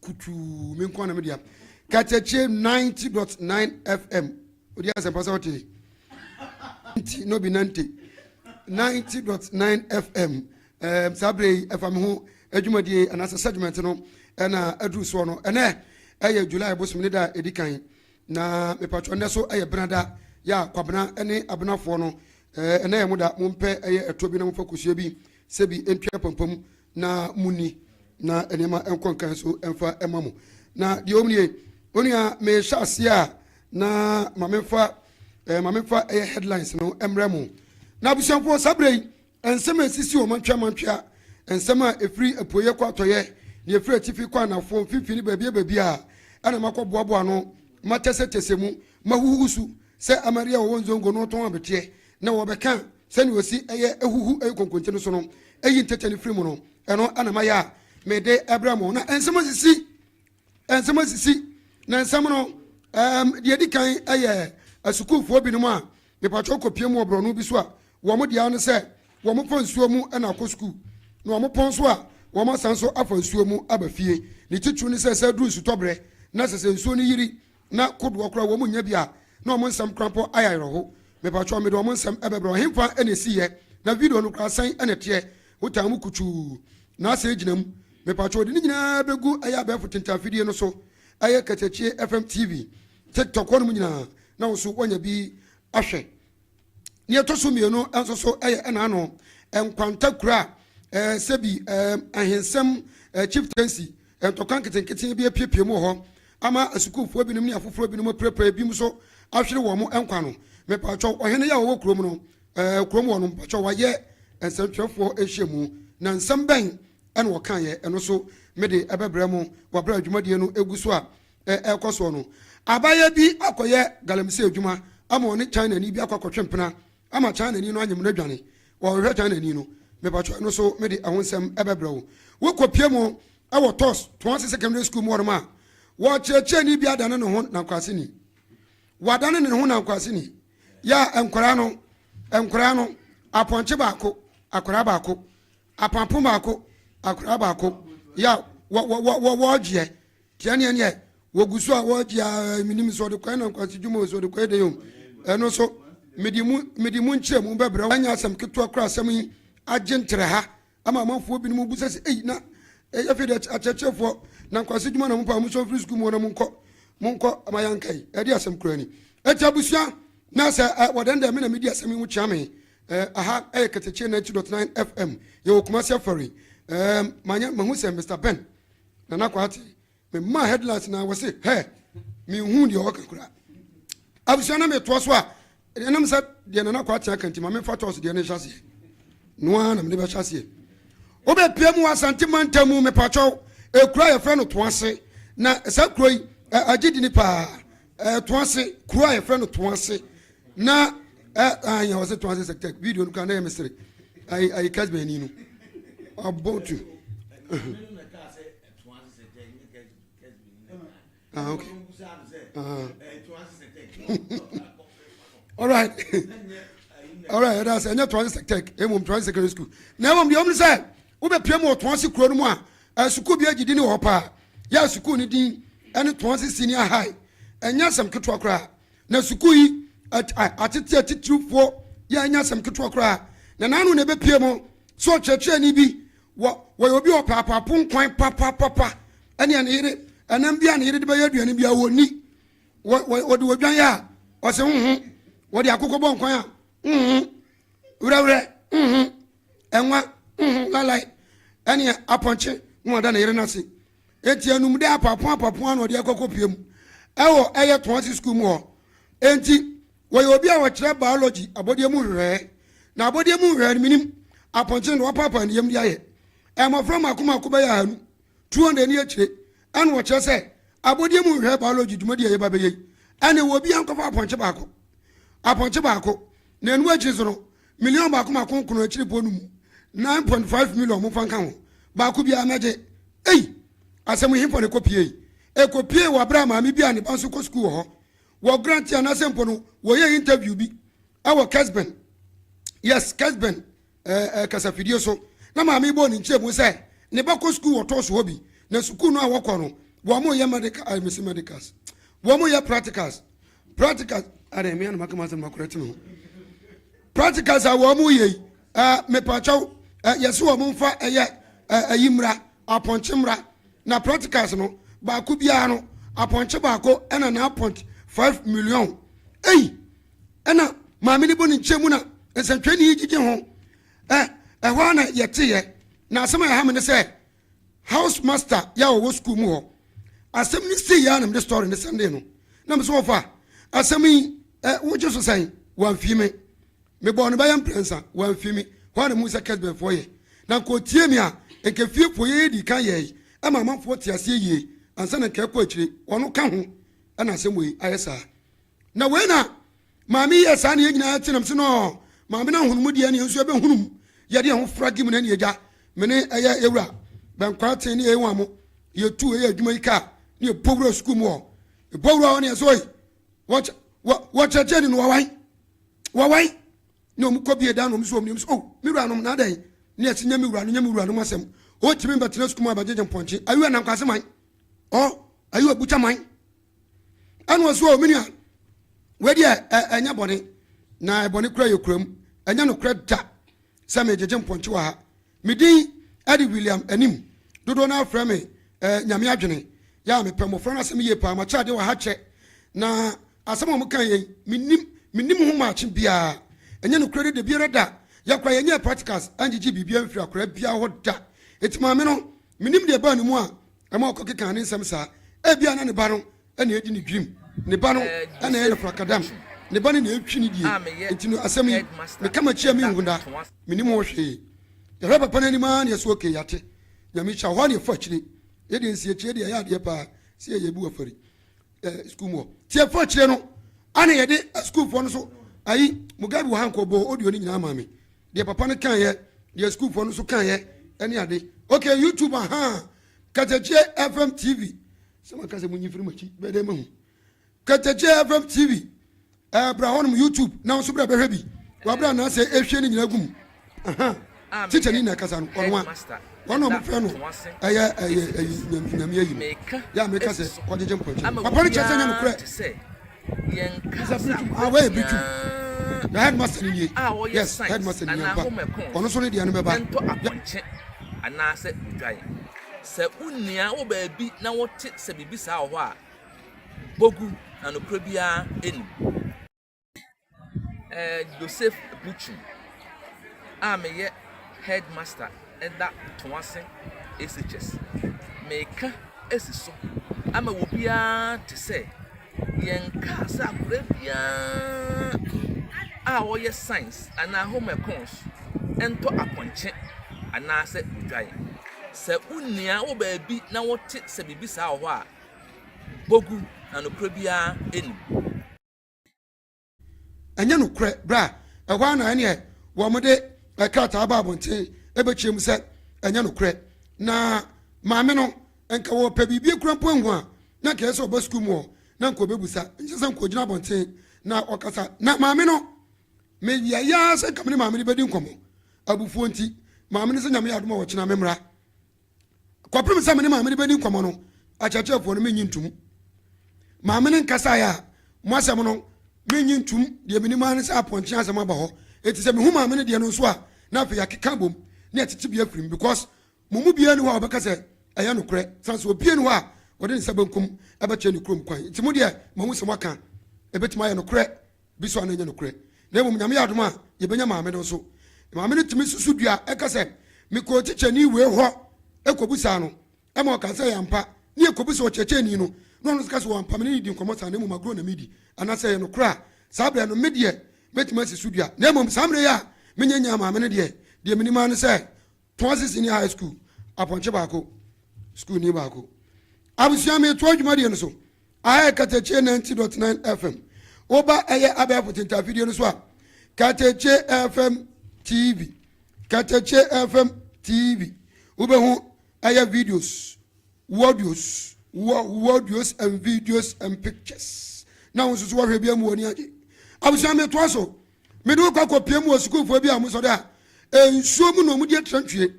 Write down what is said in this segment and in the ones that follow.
Kutuu, me nko na me dea. Katakyie 90.9 FM. Odi asɛmpa sɛ wote. Nti no bi nante. 90.9 FM. Saa berɛ yi ɛfa me ho adwumadie anaasɛ segment no ɛna aduru soɔ no. Ɛnɛ ɛyɛ July bosom ne da a ɛdi kan. Na mepatwɔ nnɛ so ɛyɛ benada yɛ a Kwabena ne abenafoɔ no ɛnɛ yɛ mo da, mompɛ ɛyɛ ɛtoɔ bi na momfa kosua bi sɛbi ntua pampam na monni na nneɛma nkɔ nkan so mfa ɛma mo. Na deɛ ɔm nie, onua, mehyɛ aseɛ a na ma memfa ma memfa ɛyɛ headlines no mmerɛ mo. Na abusuafoɔ, saa berɛ yi nsɛm a ɛsisi wɔ mantwea mantwea, nsɛm a ɛfiri apueɛ kɔ atɔyɛ na ɛfiri atifi kɔ anafoɔ, mfimfini baabi baabi a ɛna makɔ boaboa no, matɛsɛtɛsɛ mu, mahuhu so sɛ amaria wɔwɔ nzongo no tɔn abeteɛ na wɔbɛka sɛnea wɔsi ɛyɛ ehuhu ɛyɛ konkonte no so no, ɛyi ntɛtɛ no firi mu no, ɛno ɛna mayɛ a mede ɛbrɛ mo. Na nsɛm asisi, nsɛm asisi, na nsɛm no deɛ di kan ɛyɛ asukuufoɔ binom a mepatwɛ kɔpie mu wɔ borɔno bi so a wɔn deɛ no sɛ wɔn fa nsuo mu ɛna akɔ sukuu, na wɔn pɔn so a wɔn asan so afa nsuo mu aba fie. Ne titiri ne sɛ duru nsutɔberɛ na sɛ nsuo no yiri na kodoɔ koraa wɔn nya bi a, na wɔn nsɛm koraa mpo ayɛ ayerɛho. Mepatwɛ mede wɔn nsɛm ɛbɛbrɛ. Ɔhemfa ɛna esi yɛ na video no koraa sɛn ɛna teɛ wotaa mu kutuu na asɛ gyina mu. Mepatwɛ ɔde ne nyinaa bɛgu ɛyɛ abɛɛfo tentafidie no so, ɛyɛ Katakyie FM TV, TikTok hɔnom nyinaa, na wo so woanya bi ahwɛ. Nea ɛtɔ so mmienu nso so ɛyɛ ɛna ano Nkwanta kura a sɛbi ahensɛm chieftaincy ntɔkwa nketenkete bi apiepie mu wɔ hɔ ama asukuufoɔ binom ne afoforɔ binom apirapira, ebi nso ahwere wɔn nkwa no. Mepatwɛ ɔhene yɛ a wɔwɔ kurom no kurom wɔ no, mepatwɛ wayɛ nsɛntwerɛfoɔ nhyiamu na nsɛm bɛn ɛna wɔkaeɛ, ɛno so mede ɛbɛbrɛ mo wɔabrɛ adwumadie no egu so a ɛrekɔ soɔ no. Abayewa bi akɔyɛ galamsey adwuma ama ɔne China ni bi akɔ akɔtwe mpena ama China ni no anyem no adwane. Wɔhwehwɛ China ni no. Mepatwɛ ɛno so mede ɛho nsɛm ɛbɛbrɛ wo. Wokɔpie mu ɛwɔ Tos Toase Secondary School mu wɔnom a wɔkyerɛkyerɛni bi adane ne ho nankwaseni, wadane ne ho nankwaseni yɛ a nkwaraa no apɔnkye baako, akwaraa baako, apapo baako, akwaraa baako yɛ wɔ wɔ wɔ wɔɔgyeɛ tiɛ neɛ neɛ wɔgu so a wɔgye a menim sɛ ɔde kɔɛ na nkwasi dwuma o sɛ ɔde kɔɛ de o. Ɛno so mede mu nkyerɛ mu bɛbrɛ. Anya asɛm ketewa kora, asɛm yi agye ntrɛ ha ama amanfoɔ binom bu sɛ ei, na ɛyɛ afei de akyerɛkyerɛfoɔ na nkwasi dwuma na mo pa mo nso mfiri sukuu mu na monkɔ monkɔ ama yɛnka yi ɛde asɛm kora ni. Ɛti abusua, na sɛ wɔdɛn dɛ me na medi asɛm yi mu kyea me. Aha ɛyɛ Kɛtɛkyie 90.9 FM, yɛwɔ Kumasi Afari. Manyɛ mahu sɛ Mr Ben Nana Kwate mema headlines na wɔse hɛ mehu deɛ ɔka kora. Abusua, na metoa so a ɛnam sɛ deɛ Nana Kwate aka nti ma memfa tɔs deɛ no nhyɛ aseɛ noa na mede bɛhyɛ aseɛ. Wobɛpia mu wɔ Asante mantam mu, mepakyɛw, ekuro a yɛfrɛ no Toase, na saa kuro yi agye di ni paa. Toase kuro a yɛfrɛ no Toase na ayɛ wɔ sɛ Toase sector video no kora na yɛ mesere ayi ayi Kɛsbɛn ni no abɔ tu. Ah, okay. All right, ɛda sɛ ɛnyɛ Toase sector, emom Toase Secondary School. Na emom deɛ ɔmo sɛ wobɛpia mu wɔ Toase kuro no mu a, sukuu bi agye din wɔ hɔ paa. Yɛ sukuu no din ɛne Toase Senior High. Ɛnyɛ asɛm ketewa koraa na sukuu yi atete atitirifoɔ yɛ, ɛnyɛ asɛm ketewa koraa. Na n'ano na ɛbɛpie mu so ɔkyerɛkyerɛni bi wɔ wɔyɛ obi a ɔpaapapo nkwan papapapa ɛne ɛne yere ɛnam bi a ne yere de bɛyɛ aduane bi a wɔni wɔde odwan yɛ a ɔsɛ huhu, wɔde akokɔ bɔ nkwan a huhu, werɛwerɛ huhu, ɛnwa huhu, lalai ɛne apɔnkye na wɔda ne yere n'ase. Eti enum de apapo apapo ano ɔde akɔkɔ pie mu ɛwɔ ɛyɛ Toase sukuu mu hɔ. Enti wɔyɛ obi a wɔkyerɛ biology, abɔdeɛ mu hwehwɛɛ, na abɔdeɛ mu hwehwɛɛ no minim apɔnkye no wɔpaapa ne yam de ayɛ mmɔfra mako mako bɛyɛ 200, 200 ne akyire. Ɛna wɔkyerɛ sɛ abɔdeɛ mu hwehwɛɛ biology dwumadi a yɛba bɛyɛ yi, ɛna wɔ obi ankɔfa apɔnkye baako, apɔnkye baako, na ɛnu akyi so no 1.19 akyiri po no mu 9.5 million mo fa nka ho baako biara mɛgye. Ei, asɛm hemfa ne kɔpie yi ɛkɔpie wɔ abere a maame bi a ne ba nso kɔ sukuu wɔ hɔ wɔ grant anaasɛ mpo no wɔyɛ interview bi ɛwɔ Kesben, yes, Kesben kasafidie so, na maame bɔ ne nkyɛn mu sɛ ne ba kɔ sukuu wɔ tɔɔso hɔ bi, na sukuu no a wɔkɔ no Wɔn yɛ medical, ayi mesi medicals. Wɔn yɛ practicals. Practicals, adɛ mmea na maka masɛm makora ti me ho. Practicals a wɔn yɛ yi, ɛɛ mepakyɛw, ɛɛ yɛsi wɔn mfa ɛyɛ ɛɛ ɛyi mmra, apɔnkye mmra. Na practicals no, baako biara no, apɔnkye baako ɛna 9.5 million. Eyi, ɛna maame no bɔ ne nkyɛn mu na nsɛntwerɛni yi gyegye ho. Ɛ ɛhɔ ara na yɛteeɛ. Na asɛm a ɛha me ne sɛ, house master yɛ a ɔwɔ sukuu mu hɔ, asɛm no sii yɛ a na mede story no sɛndee no. Na me sɛ wɔfa asɛm yi ɛ wogye so sɛn? Wamfii me. Mebɔɔ no bɛyɛ mprɛnsa, wamfii me. Hɔ ara na mehu sɛ Kesbenfoɔ yɛ. Na nka ɔtie me a, nka fiefoɔ yɛyɛ dii kan yɛe ma amanfoɔ te aseɛ yie ansa na nka ɛkɔ akyire. Ɔno ka ho na asɛm wei ayɛ saa. Na wei na maame yi yɛ saa na yɛn nyinaa te nam se no maame no ahono mu deɛ ne yɛn nso yɛbɛhunu mu yɛde yɛn ho fra gi mu na ne yɛgya me ne ɛyɛ yɛwura bɛnkwara ten ne yɛn wɔn mo yɛtu ɛyɛ adwuma yi kaa ne yɛbɔ wura sukuu mu hɔ yɛbɔ wura hɔ ne yɛ so yi wɔkyerɛkyerɛ ne no wawan wawan ne wɔn kɔ bie dan na wɔn so wɔn nim so oh me wura nom na adɛn ne yɛsi nyɛ me wura no nyɛ me wura nom asɛm ɔntumi mbɛtena sukuu mu abɛgyegye mpɔnkye ayiwa nankwase man ɔ ayiwa bukya man Ɛna ɔsɛ o me nua wei deɛ ɛnyɛ bɔne na ɛbɔne kura yɛ kura mu ɛnyɛ nokorɛ da sɛ megyegye mpɔnkye wɔ ha. Me din ɛde William Anim dodoɔ no afrɛ me eh, Nyame adwene yɛ a mepɛ mmɔfra no asɛm yie paa makyɛ adeɛ wɔ ha kyɛ na asɛm a wɔka yɛn menim menim ho maakye biara ɛnyɛ nokorɛ de da biara da yɛkora yɛnyɛ practicals angyegye biribiara mfiri akora biara hɔ da ɛti maame no menim deɛ ɛbaa ne mu a Ɛma ɔkɔkekaa ne nsɛm saa. Ebia na ne ba no na edi ne dwirim. Ne ba no na ɛyɛ no frakadam. Ne ba no na etwi ne die. Enti no asɛm yi, meka m'akyi a minhu da. Minnim ho hwee. Yɛhwɛ papa no anim ara na yɛse okay, yɛate. Nyame nhyira wo. Hɔ ara na yɛfa akyire. Yɛdeɛ nsiakyire deɛ ɛyɛ adeɛ paa sɛ yɛyɛ bi wɔ afari eh, sukuu mu hɔ. Nti yɛfa akyire no, ana yɛde sukuufoɔ no so ayi Mugabe wɔ ha nka ɔbɔɔ audio no nyinaa maa me. Deɛ papa no kaeɛ, deɛ sukuufoɔ no nso kaeɛ ɛne ade. Okay, YouTube ahaa, Katakyie FM TV. Sɛ maka sɛ monyi firi m'akyi, bɛyɛ dɛ mahu. Katakyie FM TV, ɛɛ bra hɔnom YouTube na nso bra bɛhwɛ bi. Wabra anaasɛ ehwie ne nyinaa gu mu. Aha, teacher ni na ɛkasa no, ɔno a. Wɔn a wɔfrɛ no ɛyɛ ɛyɛ ɛyi nyame ayi no. Yɛ a meka sɛ kɔgyegye mpɔnkye. Papa no kyerɛ sɛ nyɛ nokorɛ. Yɛnkaa sɛ Ah, akwadaa wei yɛ Britwum. biara Na headmaster no nie. a ɔyɛ Yes, science headmaster no nie anaa ampa. home econs Ɔno nso ne deɛ no bɛba. ntɔ apɔnkye anaasɛ odwan. Sɛ wo nua wɔ baabi na wote sɛ biribi saa wɔ hɔ a, bɔ gu na nokorɛ biara nnim. Eh, Joseph Butchum a meyɛ headmaster da Toase SHS. Meka asi so ama obiara te sɛ yɛnkaa sɛ akwadaa biara a ɔyɛ science anaa home econs ntɔ apɔnkye anaasɛ odwan. Sɛ wo nua wɔ baabi na wote sɛ biribi saa wɔ hɔ a, bɔ gu na nokorɛ biara nnim. Ɛnyɛ nokorɛ berɛ a ɛhɔ ara na ɛneɛ wɔde krataa ba abɔnten ɛbɛkyerɛ mu sɛ ɛnyɛ nokorɛ. Na maame no nka wɔpɛ biribi akura mpo ahu a na nka ɛyɛ sɛ ɔba sukuu mu hɔ na nka ɔbɛbusa, nkyɛ sɛ nka ɔgyina abɔnten na ɔkasa. Na maame no meyɛyɛ ara sɛ nka me ne maame no bɛdi nkɔmmɔ abufuo nti maame no sɛ Nyame yɛ adom a ɔkyena memmra. Kɔpem sɛ me ne maame no bɛdi nkɔmmɔ no, akyerɛkyerɛfoɔ no mennye ntom. Maame no nkasaeɛ a, mo asɛm no mennye ntom. Deɛ menim ara ne sɛ apɔnkye asɛm aba hɔ. Enti sɛ mehu maame no deɛ no nso a, na afei yɛakeka abom na yɛatete bi afiri mu because mo mu biara ni hɔ a ɔbɛka sɛ ɛyɛ nokorɛ. Sane sɛ obiara ni hɔ a ɔde ne nsa benkum bɛkyerɛ ne kurom kwan. Nti mo deɛ mahu sɛ moaka, ɛbɛtumi ayɛ nokorɛ. bi so a na ɛnyɛ nokorɛ, na mmom Nyame yɛ adom a yɛbɛnya maame no nso. Maame no tumi susu dua ɛka sɛ, mekɔɔ tikyani wei hɔ kɔbusaa no ma ɔkaa sɛ ɛyɛ ampa, ne yɛkɔbusa ɔkyerɛkyerɛni no na ɔno nso ka sɛ wampa me ne no di nkɔmmɔ saa na mmom agorɔ na medi, anaasɛ ɛyɛ nokorɛ a, saa berɛ no me deɛ mɛtumi asi so dua, na mmom saa mmerɛ yi a menyɛ nyaa maame no deɛ, deɛ menim ara ne sɛ Toase Senior High School, apɔnkye baako, sukuuni baako. Abusua metoa dwumadie no so. Aha yɛ Katakye 90.9 FM. Woba ɛyɛ abɛɛfo tentafidie no so a, Katakye FM TV. Katakye FM TV. Wobɛhu ɛyɛ videos, audios, audios and videos and pictures. Na wo nso so wɔhwɛ bi amu wɔ ni agye. Abusua metoa so. Mede wo kɔ akɔpie mu wɔ sukuufoɔ bi a wɔsɔre a nsuo mu na wɔde atrantwie.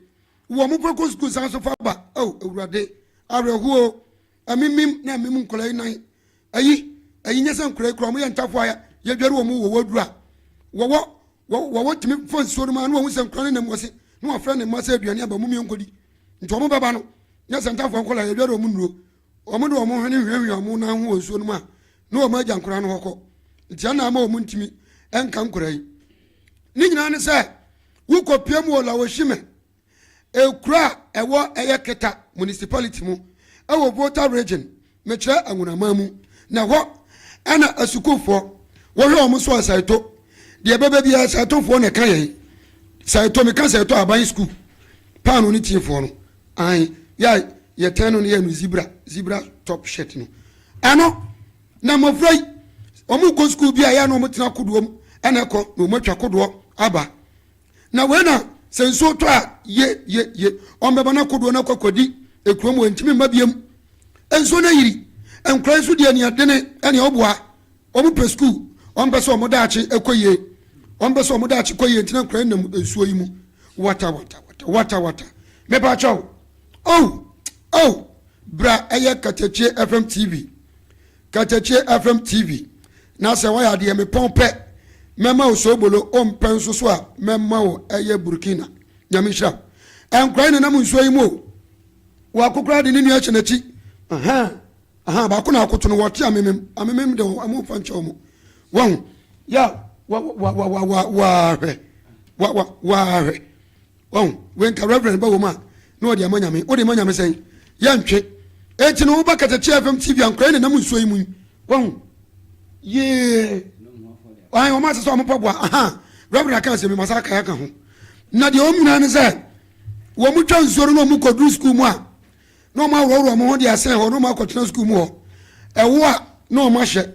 Wɔn kɔ kɔ sukuu san so fa ba. Oh, Awurade, awerɛhoɔ. Ɛmemem na ɛmem nkwadaa yi nan. Ayi, ayi nyɛ sɛ nkwadaa yi koraa wɔyɛ ntafo a yɛdware wɔn wɔ wɔduru a wɔwɔ wɔwɔ tumi fa nsuo no mu a na wɔn sɛ nkwadaa no nam wɔ se na wɔafrɛ ne mma sɛ aduane aba mu mmiɛnkɔdi nti wɔn bɛba no nyɛ sɛ ntafoɔ nkwadaa yɛdware wɔn nnuro wɔn de wɔn hwene hwiahwia wɔn nan ho wɔ nsuo no mu a na wɔn agya nkwadaa no hɔ kɔ nti ɛna ama wɔn ntumi nka nkwadaa yi ne nyinaa ne sɛ wokɔ pie mu wɔ Lawoshime Ekuro a ɛwɔ ɛyɛ Keta Municipality mu ɛwɔ Volta Region, mekyerɛ Anwunaman mu, na ɛhɔ ɛna asukuufoɔ wɔhwɛ wɔn so a Saito, deɛ ɛbɛba biara Saitofoɔ na ɛka yɛn. Saito, meka Saito aban sukuu, paano ne tiefoɔ no, ae, yɛ a yɛtɛn no no yɛ no zebra, zebra top shirt no. Ɛno, na mmɔfra yi, wɔn kɔ sukuu bi a yɛ a na wɔn tena kodoɔ mu ɛna ɛkɔ, na wɔn atwa kodoɔ aba. Na wei na sɛ nsuo tɔ a ye ye ye ɔmbɛba na kodoɔ no akɔ akɔdi ekurom wɔ ntumi mma biem. Nsuo no ayiri. Nkwadaa nso deɛ nea dene ɛnea ɔboa. Wɔn pɛ sukuu, wɔn pɛ sɛ wɔn daakye ɛkɔ yie. Wɔn pɛ sɛ wɔn daakye kɔ yie nti na nkwadaa nam nsuo yi mu. Wata wata wata wata wata. Mepa kyɛw. Oh oh bra ɛyɛ Katakyie FM TV. Katakyie FM TV na sɛ wayɛ adeɛ mepɔn pɛ mɛma wo soobolo ompɛ nso so a mɛma wo ɛyɛ Burkina Nyame nhyira wo ɛnkora yi nenam nsuo yi mu o waako koraa de ne nua hyɛ n'akyi ahaa ahaa baako na akoto no wɔte amemem amemem de wɔn ɛmo nfa nkyɛn wɔn wɔn ya wa wa wa wa wa wa wa wa wa hwɛ Wahu? Wei nka reverend ba wɔ mu a, na ɔde ama Nyame. Wode ma Nyame sɛn? Yɛntwe. Enti no woba Katakyie FM TV a, nkwadaa yi nenam nsuo yi mu yi. Wahu? Yee. Ayi, wɔn asɛ sɛ wɔn mpaboa. Aha. Reverend aka asɛm yi, masa aka aka ho. Na deɛ wɔn nyinaa ne sɛ, wɔn twa nsuo no na wɔn kɔduru sukuu mu a, na wɔn aworɔworɔ wɔn ho de asɛn hɔ na wɔn akɔtena sukuu mu hɔ. Ɛwo a, na wɔn ahyɛ.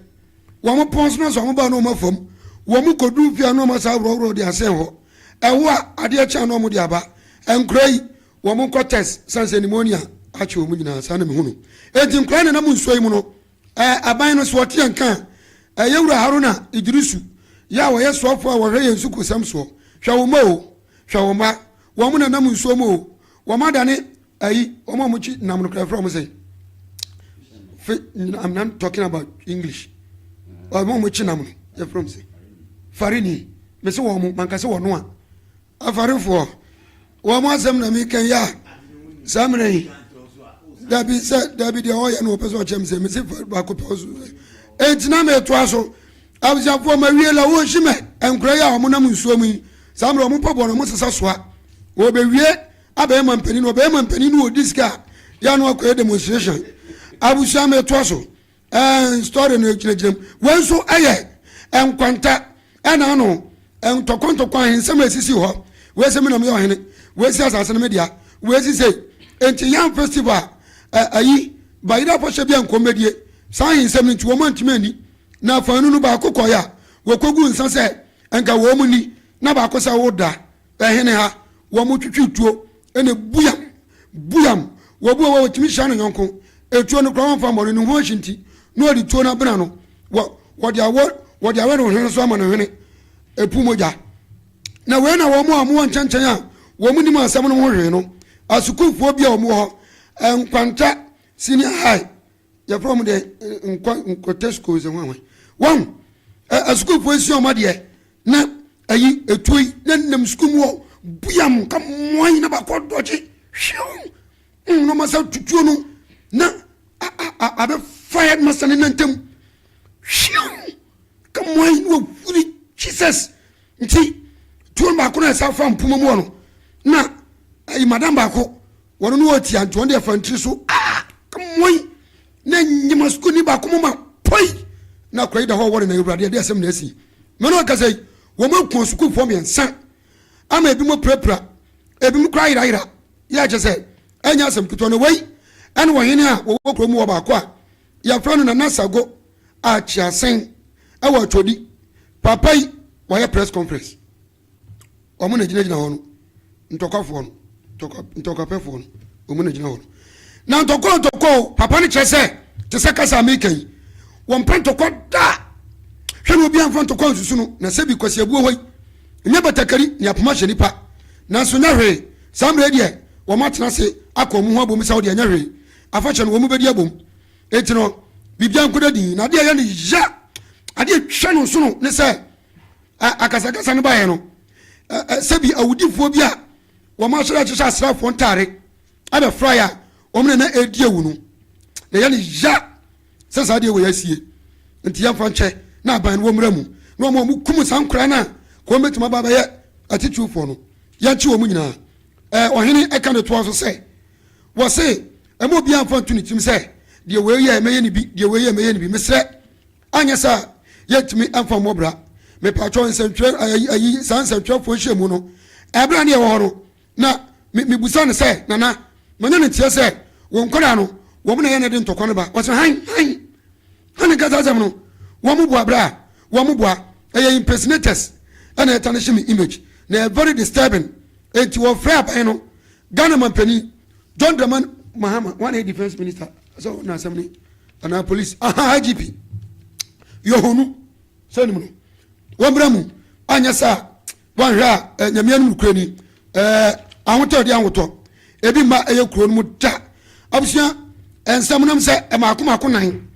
Wɔn pɔn so na sɛ wɔn ba na wɔn afam. Wɔn kɔduru fie a na wɔn asa aworɔworɔ de asɛn hɔ. Ɛwo a, adeɛ kye a na wɔn de aba. Nkora yi, wɔn nkɔ test sane sɛ pneumonia akye wɔn nyinaa, saa na mehu no. Enti nkora nenam nsuo yi mu no, ɛɛ aban no so ɔte yɛn nka a, ɛyɛ Wura Haruna Iddrisu, yɛ a ɔyɛ soafoɔ a wɔhwɛ yɛn sukuusɛm soɔ. Hwɛ wo mma o, hwɛ wo mma, wɔn nenam nsuo mu o, wɔn adane ayi, wɔn a wɔkyi nam no koraa yɛfrɛ wɔn sɛn? Fi, I'm not talking about English. Wɔn a wɔkyi nam no, yɛfrɛ wɔn sɛn? Farini. Mese wɔn mo, manka sɛ wɔn a. Afarefoɔ, wɔn asɛm na meka yi a, saa mmerɛ yi, dabi sɛ, dabi deɛ ɔyɛ no ɔpɛ sɛ ɔkyɛm sɛ, mese baako pɛ ɔso. Enti na metoa so, abusuafoɔ ma wie la wɔnhyi mɛ, nkora yi a wɔn nam nsuo mu yi, saa mmerɛ wɔn mpaboa no wɔn sesa soa, wɔbɛwie abɛyɛ mampanin, wɔbɛyɛ mampanin no wɔdi sika a, yɛ ano akɔyɛ demonstration. Abusua metoa so. Ɛɛ story no gyinagyina mu. Wei nso yɛ nkwanta ɛna ano ntɔkwa ntɔkwa ahensɛm a esisi hɔ. Wei sɛ me na meyɛ ɔhene, wei si asase no me dea, wei si sei. Nti yam festival a ayi bayerɛ afahyɛ bi a nkɔmmɛdie. Saa ahensɛm no nti wɔn antumi anni. Na afanu no baako kɔeɛ a wɔkɔgu nsa sɛ nka wɔn ni na baako sɛ woda. Ɛhene ha, wɔtwetwe tuo na buyam, buyam, wɔbu a wɔtumi hyia ne yɔnko. Etuo no koraa wɔmfa mmɔ no, ne ho ahye nti, na wɔde tuo no abena no. Wɔ, wɔde awɔ, wɔde awɛ ne hwene so ama ne hwene epu mogya. Na wei na wɔn a wɔwɔ nkyɛnkyɛn a wɔn nim asɛm no ho hwee no, asukuufoɔ bi a wɔwɔ hɔ, Nkwanta Senior High, yɛfrɛ wɔn deɛ nkwa nkɔtɛ sukuu sɛ hwan hwan wɔn asukuufoɔ esua wɔn adeɛ na ayi etuo yi na nam sukuu mu hɔ buyam ka mmoan na baako dɔgye hwiw na wɔn asa tutuo no na abɛfa headmaster ne nantam hwiw ka mmoan na wɔhuri jesus nti tuo no baako na ɛsa fa mpoma mu hɔ no na ayi madam baako Wɔn no wɔtia nti wɔn deɛ fa ntiri so ah mmoin na nyima sukuuni baako mu ma poi na akora yi da hɔ wɔre na awurade ɛde asɛm na asi mene ɔkasa yi wɔn aku sukuufoɔ mmiɛnsa ama ebi mu apirapira ebi mu kora ayerayera yɛ akyɛ sɛ ɛnyɛ asɛm ketewa na wei ɛne ɔhene a wɔwɔ kurom wɔ baako a yɛfrɛ no Nana Sago Akyeasen ɛwɔ Atwodi papa yi wɔyɛ press conference Wɔn na gyinagyina hɔ no, ntɔkwafoɔ no, ntɔkwa ntɔkwapɛfoɔ no, wɔn na gyina hɔ no. Na ntɔkwa ntɔkwa o, papa no kyerɛ sɛ, te sɛ kasa a meka yi, wɔmpɛ ntɔkwa da. Hwɛ na obi amfa ntɔkwa nsusu no, na sɛbi Kwasi Abuo hɔ yi, nyɛ batakari ne apoma hyɛ nipa. Nanso nyɛ hwee, saa mmerɛ yi deɛ, wɔn atena ase akɔ wɔn ho abom sɛ wodeɛ nyɛ hwee, afahyɛ no wɔn bɛdi abom. Enti no, biribiara nkɔda din. Na adeɛ a ɛyɛ no ya, adeɛ atwa no nsono ne sɛ akasakasa no baeɛ no, sɛbi awudifoɔ bi a wɔn asɔre ahyehyɛ asraafoɔ ntaare abɛfraeɛ a wɔn na na ɛredi awu no, na ɛyɛ no ya sɛ saa deɛ wei asie. Nti yɛmfa nkyɛ na aban no wɔmmra mu na wɔn a wɔkum saa nkoraa no a ka wɔn bɛtumi aba abɛyɛ atitirifoɔ no, yɛnkye wɔn nyinaa. Ɔhene ɛka ne toa so sɛ, Wɔse ɛma obiara mfa nto ne tirim sɛ deɛ wei yɛ mɛyɛ ne bi, deɛ wei yɛ mɛyɛ ne bi. Mesrɛ, anyɛ saa a yɛntumi mfa mmɔ bra. Mepatwɔ nsɛntwerɛ ayi ayi saa nsɛntwerɛfoɔ nhyiamu no ɛberɛ a ne yɛwɔ hɔ no na me mebusa no sɛ nana manya ne nteɛ sɛ wɔn nkwadaa no wɔn na yɛ na de ntɔkwa no ba. Wɔse han han han nka saa asɛm no wɔn boa berɛ a wɔn boa ɛyɛ impersonators ɛna ɛtanehye me image na ɛyɛ very disturbing enti wɔfrɛ aban no Ghana mampanin John Dramani Mahama wɔn na yɛ defence minister sɛ na asɛm ni anaa police aha IGP yɔhonu sɛ nim no wɔn bra mu anyɛ saa wɔnhwɛ a nyame anim nokura ni ɛɛ ahotɔ ɛde ahotɔ ebi mma ɛyɛ kuro no mu da abusua nsɛm nam sɛ ɛmaako maako nan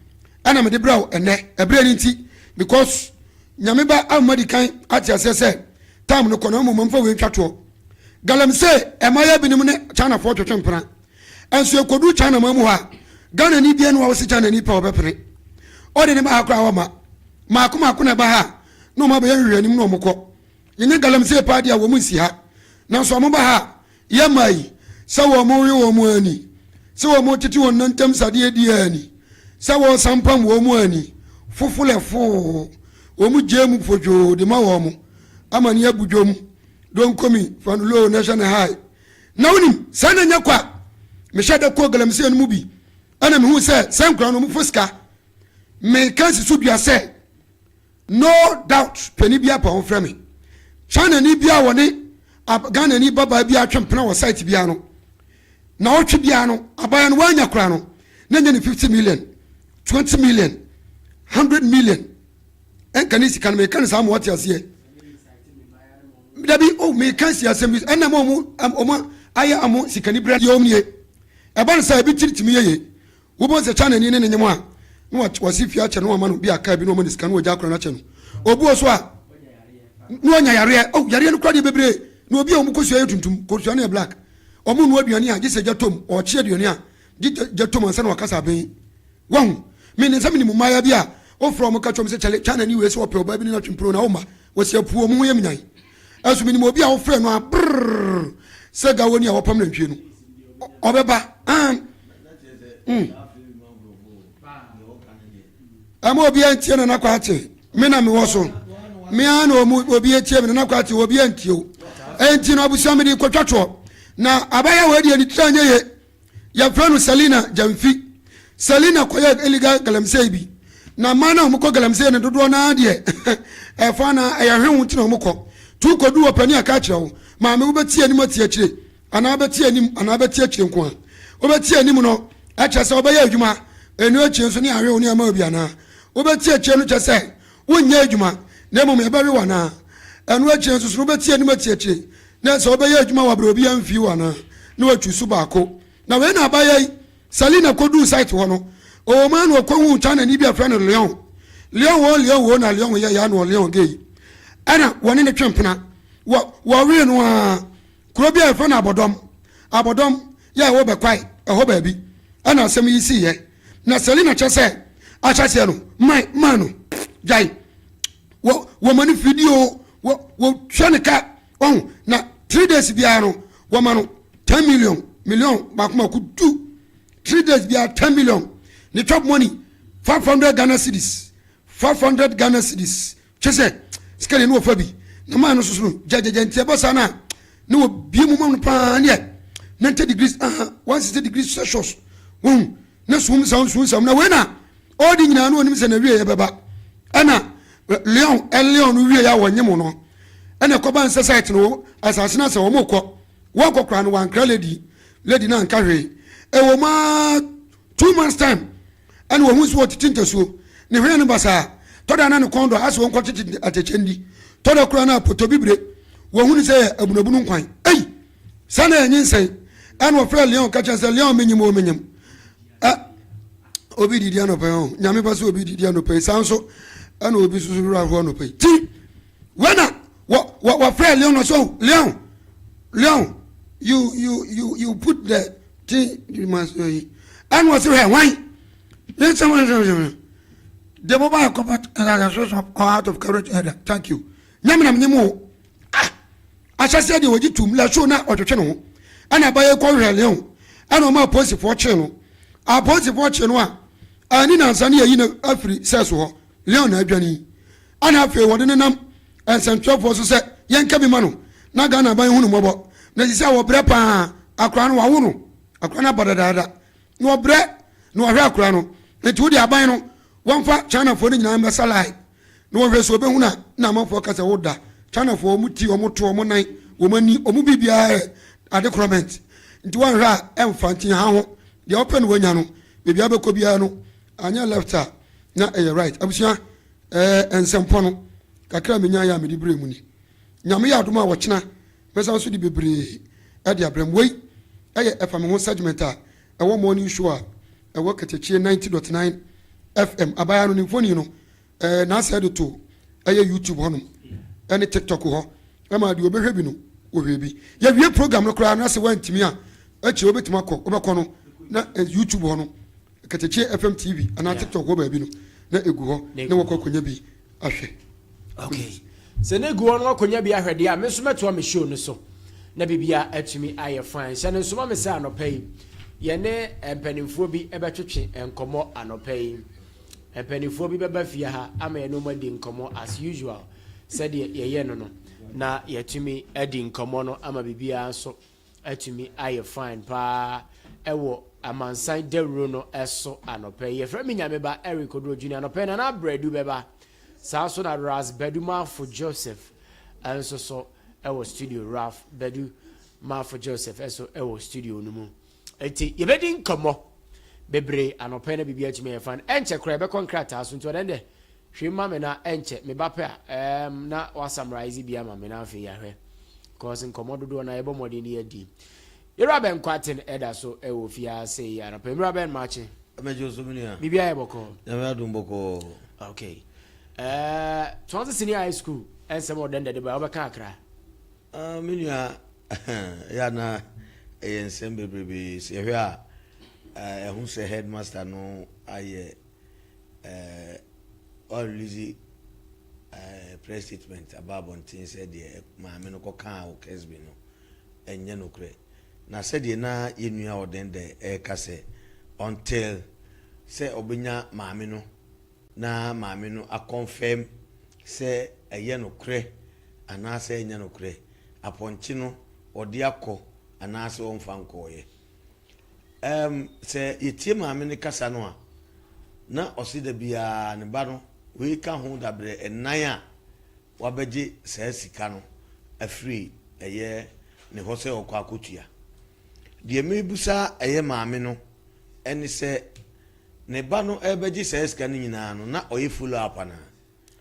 ɛna mede brɛ wo ɛnɛ ɛbrɛ ni nti because nyame ba amma di kan ate aseɛ sɛ time no kɔ na mmom mfa wei ntwa toɔ Galamsey ɛmaayaa binom ne Chinafoɔ twetwe mpena. Nso ɛkɔduru China man mu hɔ a, Ghanani biara ni hɔ a wose Chinani pɛ a ɔbɛpene. Ɔde ne ba ha koraa ɔmma. Maako maako na ɛba ha a, na wɔn abɛyɛ nhwehwɛanim na wɔkɔ. Yɛnyɛ galamsey paa deɛ a wɔn nsi ha. Nanso wɔn ba ha a, yɛn mmaa yi, sɛ wɔn we wɔn ani, sɛ wɔn tete wɔn nantam sadeɛ di ani, sɛ wɔsampam wɔn ani, fofolɛ foo, wɔn gyae mu fodwoo de ma wɔn, ama ne abu dwom. Donkomi, fa no low na hyɛ no high. Na wonim, saa na ɛnyɛ kwa. Mehyɛ da kɔɔ galamsey no mu bi, ɛna mehuu sɛ sɛ nkwadaa no wɔfa sika. Meka si so dua sɛ, no doubt, panin bi apa wɔfrɛ me. Chinani bi a wɔne Ghanani babaa bi atwe mpena wɔ site biara no, na ɔtwe biara no, abaayewa no wanya koraa no, na ɛnyɛ ne 50 million, 20 million, 100 million. Ɛnka ne sika no, meka no saa ma wɔte aseɛ. Dabi, oh, meka si asɛm bi ɛna ma ɔmo ɔmo ayɛ ɔmo sikani brɛ deɛ ɔmo nie. Ɛba no sɛ ebi tiri tumi yɛ ye. Wobɔ sɛ China ni ne ne nyem a na wasi fie akyɛ no ama no bi aka bi na ɔma ne sika na wɔgya akora no akyɛ no. Obi wɔ so a na ɔnya yareɛ. Oh, yareɛ no kora deɛ bebree. Na obi a ɔmo kosua yɛ tuntum, kosua no yɛ black. Ɔmo nua aduane a gye sɛ gya tom, ɔkye aduane a gye gya tom ansa na wakasa aben. Wahu? Me ne sɛ menim mmayewa bi a wofrɛ wɔn ka kyerɛ wɔn sɛ kyale China ni wei sɛ ɔpɛ ɔbaa bi ne no atwe mpuro na woma wɔsi apuo wɔn ho yɛ me nyan. Ɛnso menim obi a wofrɛ no a brrr sɛ gawoni a wɔpam nantwie no ɔbɛba. An. Mm. Ɛma obi antie Nana Kwakye. Me na mewɔ so. Me ara na ɔmu obi atie me Nana Kwakye obi antie o. Enti no abusua mede kɔtwa toɔ. Na abaayewa wei deɛ ne tiri anyɛ ye. Yɛfrɛ no Selina Gyamfi. Selina kɔyɛɛ illegal galamsey bi. Na mmaa no a wɔkɔ galamsey no dodoɔ no ara deɛ ɛfa na ɛyɛ hwe ho nti na wɔkɔ. Tu kɔdu hɔ panin aka akyerɛ wo, maame wobɛti anim ati akyire anaa wobɛti anim anaa wobɛti akyire nko a. Wobɛti anim no ɛkyerɛ sɛ wobɛyɛ adwuma, ɛno akyire nso ne ahwe wo ne ama obi anaa. Wobɛti akyire no kyerɛ sɛ wonyɛ adwuma na mmom yɛbɛwe wo anaa. Ɛno akyire nso so no wobɛti anim ati akyire Na sɛ wobɛyɛ adwuma wɔ berɛ obiara mfii wo anaa? Na watwi so baako. Na wei na abayɛ yi, Selina kɔduu site hɔ no, ɔwɔ mu ara na ɔkɔhuu Chinani bi a wɔfrɛ no Leon. Leon woo Leon woo na Leon yɛ ya na Leon gay yi. Ɛna wɔne no twe mpena. Wɔ, wɔwee no ara. Kuro bi a yɛfrɛ no Abɔdɔm, Abɔdɔm yɛ a ɛwɔ Bɛkwae ɛhɔ baabi ɛna asɛm yi siiɛ. Na Selina kyerɛ sɛ ahyɛseɛ no, man, man no, gyae. Wɔ, wɔma no fidie o, wɔ, wɔtua ne ka. Wahu? Na three days biara no, wɔma no ten million, million baako baako du. Three days biara 10 million. Ne chop money 500 Ghana cedis, 500 Ghana cedis. Kyɛ sɛ sika deɛ ne wɔfa bi. Na maa no soso no gyagyagyɛ nti ɛba saa no a ne wɔbie mu ma no paa neɛ 90 degrees, aha, 160 degrees Celsius. Wahu? Ne sum nsam sum nsam na wei na ɔdi nyinaa no onim sɛ na wie yɛ bɛba. Ɛna Leon Leon no wie yɛ a wɔnye mo no. Ɛna ɛkɔba nsɛ site no asase no asɛ wɔn kɔ. Wɔkɔ koraa no wankra lady lady no anka hwee. Ɛwɔ mu ara 2 months time ɛna wɔn ho nso wɔtete ntasuo ne hwene no basaa tɔda na ne kɔn dɔ asɛ wɔn kɔ tete atɛkyɛ ndi tɔda koraa na apɔtɔ bibire wɔn ho ne sɛ yɛ abunabunu nkwan ei sɛ na ɛnye nsɛn ɛna wɔfrɛ Leon ka kyerɛ sɛ Leon menyim o menyim ɛ. Obi didi anɔpa yi o, Nyame ba sɛ obi didi anɔpa yi, saa nso ɛna obi nso so werɛ ahoɔ anɔpa yi. Ti, wɛna wɔ wɔ wɔfrɛ Leon no so, Leon, Leon, you you you you put the thing you must yi. Ɛna wɔsi hwɛ hwan? Ne nsɛm nsɛm nsɛm. The mobile combat and association out of courage thank you. Nyame na menye mo. Ah! Ahyɛseɛ deɛ wɔgye tuum la show na ɔtwetwe ne ho ɛna abayɛ kɔ hwɛ Leon ɛna ɔma apolisifoɔ kyee no. Apolisifoɔ kyee no a anni nansa ne yɛyi no afiri sɛs hɔ. Leon na adwane yi. Ɛna afei wɔde no nam nsɛntwerɛfoɔ so sɛ yɛnka bi ma no na Ghana aban hu no mmɔbɔ. Na sisi a wɔbrɛ paa, akwadaa no wawo no, akwadaa no aba dadaada na wɔbrɛ na wɔhwɛ akwadaa no. Nti wode aban no wɔmfa Chinafoɔ no nyinaa mmɛsa line. Na wɔhwɛ sɛ wɔbɛhunu a, na amanfoɔ ka sɛ, Woda. Chinafoɔ, wɔn ti, wɔn to, wɔn nan, wɔn ani, wɔn biribiara yɛ ade korɔmɛnt. Nti woanhwɛ a, ɛmfa. Nti nha ho. Deɛ wopɛ no woanya no. Baabi a wobɛkɔ biara no, anyɛ left a, na ɛyɛ right. Abusua, ɛɛ nsɛmpɔ no, kakra a menyaeɛ a mede brɛɛ mu ni. Nyame yɛ adom a, ɔkyena mɛsan nso de bebree de abrɛ mo. Wei yɛ Ɛfa Me Ho segment a ɛwɔ Morning Show a ɛwɔ Katakyie 90.9 FM. Abaayewa no, ne mfoni no, Ɛɛ n'asɛe de to ɛyɛ YouTube hɔnom ɛne TikTok hɔ ɛma deɛ ɔbɛhwɛ bi no wɔhwɛ bi. Yɛwie program no koraa na sɛ woantumi a akyire wobɛtumi akɔ wobɛkɔ no na YouTube hɔ no Katakyie FM TV anaa TikTok hɔ baabi no na ɛgu hɔ na wɔkɔ akɔnya bi ahwɛ. Okay. Sɛ na egu hɔ no wakɔnya bi ahwɛ deɛ a, me nso mɛtoa me show no so na biribiara atumi ayɛ fine. Hyɛ no nso ma me sɛ anɔpa yi yɛne mpanimfoɔ bi bɛtwetwe nkɔmmɔ anɔpa yi. Mpaninfoɔ bi bɛba fie ha ama yɛne wɔn adi nkɔmmɔ as usual sɛdeɛ yɛyɛ no no na yɛatumi adi nkɔmmɔ no ama biribiara nso atumi ayɛ fine paa ɛwɔ amansan dawuro no ɛso anɔpɛ yi. Yɛfrɛ me Nyameba Eric Oduro Junior anɔpɛ yi Nana Abradu bɛba saa nso na Ras Badu Mafo Joseph nso so ɛwɔ studio Ralph Badu Mafo Joseph ɛso ɛwɔ studio no mu. Enti yɛbɛdi nkɔmmɔ bebree anɔpa yi na biribi atumi ayɛ fan. Ɛnkyɛ koraa yɛbɛkɔ nkrataa so nti ɔdɛn dɛ hwee mma me na ɛnkyɛ me ba pɛ a ɛɛm na wasamrise bi ama me na afei yɛahwɛ. Cause nkɔmmɔ dodoɔ na yɛbɔ mmɔden de yɛadi. Yɛwura bɛn Kwaten ɛda so ɛwɔ fie ha sei anɔpa yi. Nwura bɛn makye. Mɛgye so me nua. Biribi ayɛ bɔkɔɔ. Nyame adom bɔkɔɔ. Okay. Ɛɛ Swansea Senior High School ɛnsɛm ɔdɛn dɛ de ba wobɛka akra. Ah, me nua, ɛyɛ a na ɛyɛ nsɛm bebrebe. Sɛ yɛhwɛ a, ɛho sɛ headmaster no ayɛ ɔrelease press statement aba abɔnten sɛ deɛ maame no kɔkaa wɔ Kesbe no ɛnyɛ nokorɛ. Na sɛdeɛ na yɛn nua Ɔdɛndɛ ɛreka sɛ until sɛ ɔbɛnya maame no na maame no akɔnfɛm sɛ ɛyɛ nokorɛ anaasɛ ɛnyɛ nokorɛ, apɔnkye no ɔde akɔ anaasɛ ɔmfa nkɔɔeɛ. Ɛɛm, sɛ yɛtie maame no kasa no a, na ɔse da biara ne ba no, wei ka ho dabrɛ nnan a wabɛgye saa sika no afiri ɛyɛ ne hɔ sɛ ɔkɔ akɔtua. Deɛ mebusa ɛyɛ maame no ɛne sɛ, ne ba no ɛrebɛgye saa sika no nyinaa no, na ɔyɛ follow up anaa?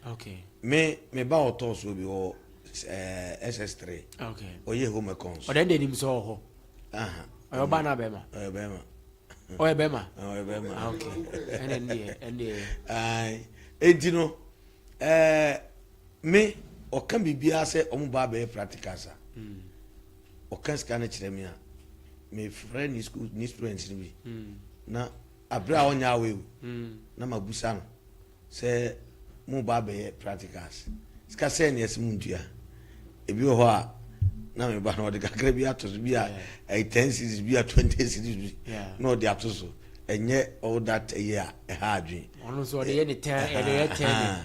Okay. Me me ba ɔtɔɔ soɔ bi wɔ ɛɛ eh, SS3. Okay. Ɔyɛ home econs. Ɔdɛn de nim sɛ ɔwɔ hɔ. Ɔyɛ ɔbaa na bɛrima. Ɔyɛ bɛrima. Ɔyɛ bɛrima. Ɔyɛ bɛrima. Ah, okay. Ɛna ɛndeɛ ɛndeɛ. Ayi eti no ɛɛ me ɔka biribiara sɛ ɔmo ba abɛyɛ practicals a. Hmm. Ɔka sika no kyerɛ me a me frɛ ne school ne students no bi. Hmm. Na abere a ɔnyɛ awɛ o. Hmm. Na ma busa no. Sɛ mo ba abɛyɛ practicals, sika sɛn na yɛse mo ntua? Ebi wɔ hɔ a na me ba no ɔde kakra bi ato so bi a ɛyɛ ten cedis bi a 20 cedis bi na ɔde ato so. Ɛnyɛ all that ɛyɛ a ɛha adwene. Ɔno nso ɔde yɛ ne tɛn ɛde yɛ tɛn ne.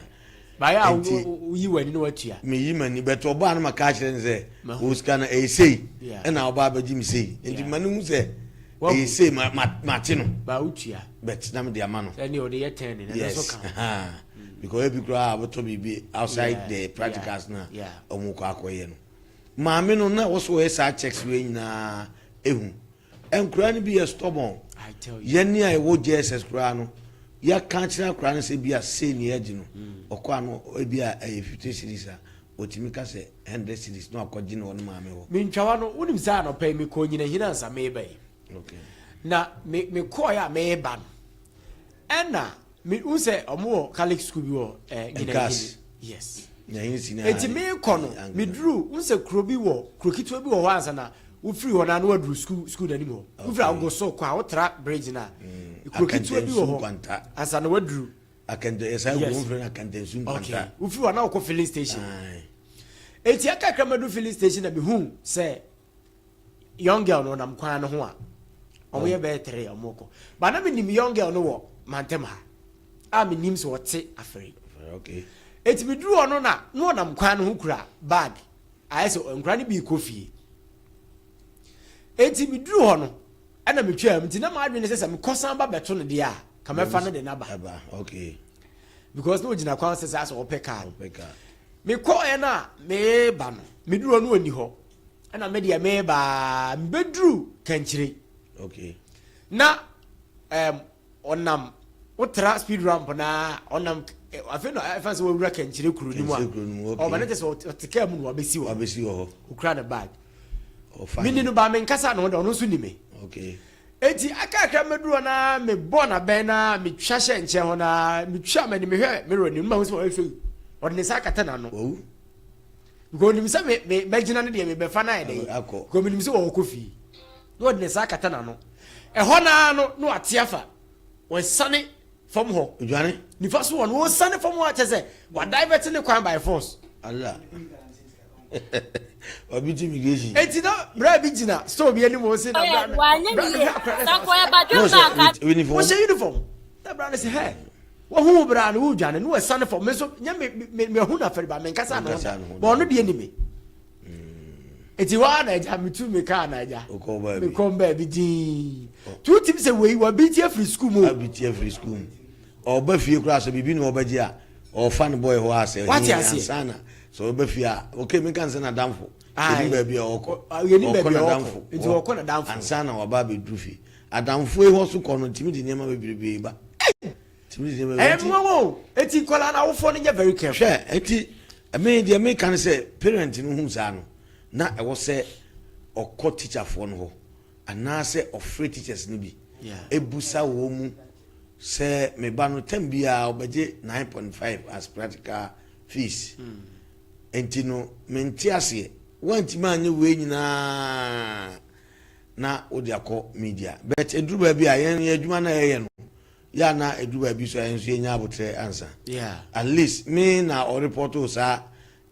Baayɛ a woyi w'ani na watua. Meyi m'ani bɛtɛ ɔbaa no ma ka akyerɛ no sɛ wo sika no ɛyɛ sei ɛna ɔbaa bɛgye me sei nti ma no hu sɛ ɛyɛ sei ma ma mate no. Ba wotua. But na mede ama no. Sɛ ne ɔde yɛ tɛn ne na ɛno nso ka. Yes because ebi koraa wotɔ biribi outside the practicals na ɔmo kɔ akɔyɛ no. Maame no na wɔso wɔyɛ saa checks wei nyinaa ehu. Nkoraa no bi yɛ stubborn. Yɛn ne a yɛwɔ JSS koraa no yɛaka akyerɛ akoraa no sɛ bi a sei ne yɛgye no ɔkɔ ano ebi a ɛyɛ 50 cedis a ɔtumi ka sɛ 100 cedis na wakɔgye no wɔ ne maame hɔ. Mentwawa no wonim sɛ anɔpa yi mekɔɔ nyinahina ansa meba yi. Okay. Na me mekɔɔɛ a meba no. Ɛna me hu sɛ ɔmo wɔ Catholic school bi wɔ ɛɛ Nkas. Yes. Nyahini na Eti me kɔ no, me duru, n sɛ kuro bi wɔ, kuro ketewa bi wɔ hɔ ansa na wofiri hɔ na na waduru school school n'anim hɔ. Wofiri Agoso kɔ a wotra bridge na kuro ketewa bi wɔ Akantansu hɔ Nkwanta. ansa na waduru. Akɛntɛ ɛsan Yes. kuro nfrɛ no Akantansu Okay. Nkwanta. Wofiri hɔ na wokɔ filling station. Aye. Eti akakra madu filling station na mehu sɛ young girl no ɔnam kwan no ho a ɔmo yɛ bɛyɛ tere ɔmo kɔ. Ba na menim young girl no wɔ mantam ha a menim sɛ ɔte afɛre. Okay. Eti meduru hɔ no na na ɔnam kwan no ho kura bag ayɛ sɛ nkura no bi kɔ fie. Eti meduru hɔ no ɛna metwaa mu nti na m'adwene sɛ sɛ mekɔ san ba bɛto no deɛ a ka mɛfa no de n'aba Aba. Okay. because na ogyina kwan sɛ sɛ asɛ ɔpɛ kaa no. Ɔpɛ kaa. Mekɔɛ no a meba no meduru hɔ no ɔnni hɔ ɛna me deɛ mebaa mebɛduru Kankyire Okay. na ɔnam wotra speed ramp na ɔnam afei na ɛfa sɛ wawura Kankyire kuro no mu a Kankyire kuro no mu, okay. ɔba ne kyɛ sɛ ɔte kaa mu na wabɛsi hɔ. Wabɛsi wɔ hɔ. Okura ne bag. Ɔfa. Meni no ba menkasa ne ho da, ɔno nso ni me. Eti akakra mɛduru hɔ na mebɔ n'abɛn na metwa hyɛ nkyɛn hɔ na metwa m'ani mehwɛ mirror nim mahu sɛ ɔyɛ fɛ ɔde ne nsa akata n'ano. Wawu. Because onim sɛ me me mɛgyina no deɛ mebɛfa no ayɛ dɛ. Akɔ. Because menim sɛ wɔkɔ fie. Na ɔde ne nsa akata n'ano. Ɛhɔ naa no na wate afa. Wɔsane fam hɔ. Odwane. Nifa so wɔ no wɔsane fam hɔ akyɛ sɛ wadivert ne kwan by force. Allah. Wabi ti immigration. Eti na bra bi gyina store bi anim wɔ se na bra no. Wanyɛ Bra ne no yie. hwɛ akora no Sanko sɛ yɛ badwemba No, sɛ, aka. with uniform. Wɔhyɛ uniform. Na bra no sɛ hɛ. Wɔhu wo bra no wodwane na wɔsane fam. Me nso nyɛ me me me hu na fɛre ba me nkasa no. Nkasa no ho Ba ɔno deɛ ni me. Eti hɔ a na agya metu me kaa na agya. Wokɔ baabi. Mekɔ baabi dinn. Tu tim sɛ wei wabi ti afiri sukuu mu. Abi ti afiri sukuu mu. Ɔba fie koraa sɛ biribi na ɔbɛgye a ɔfa ne bɔyɛ hɔ a sɛ Wate he aseɛ? ansa na sɛ ɔba fie a okay menka nsɛ n'adamfo. Aye. Yɛnim baabi a ɔkɔ. Yɛnim Ɔkɔ baabi a ɔkɔ. n'adamfo Nti hɔ ɔkɔ n'adamfo. Ansa na waba abɛduru fie. Adamfo yi hɔ so kɔ no tumi de nneɛma bebrebe ba. Tumi de nneɛma Ɛyɛ bebrebe. mmoa o. Eti nkwadaa no awofoɔ no nyɛ very careful. Hwɛ eti me deɛ meka ne sɛ parent no hu saa no na ɛwɔ sɛ ɔkɔ teacherfoɔ no hɔ anaasɛ ɔfrɛ teachers no bi ebusa wɔn mu sɛ me ba no term biara ɔbɛgye 9.5 as practical fees nti no mente aseɛ wantumi anyɛ wei nyinaa na wode akɔ media, but eduru baabi a yɛn yɛn adwuma na yɛyɛ no yɛ ana eduru baabi so a yɛn nso yɛnya abotrɛ ansa. At least me na ɔrepɔto saa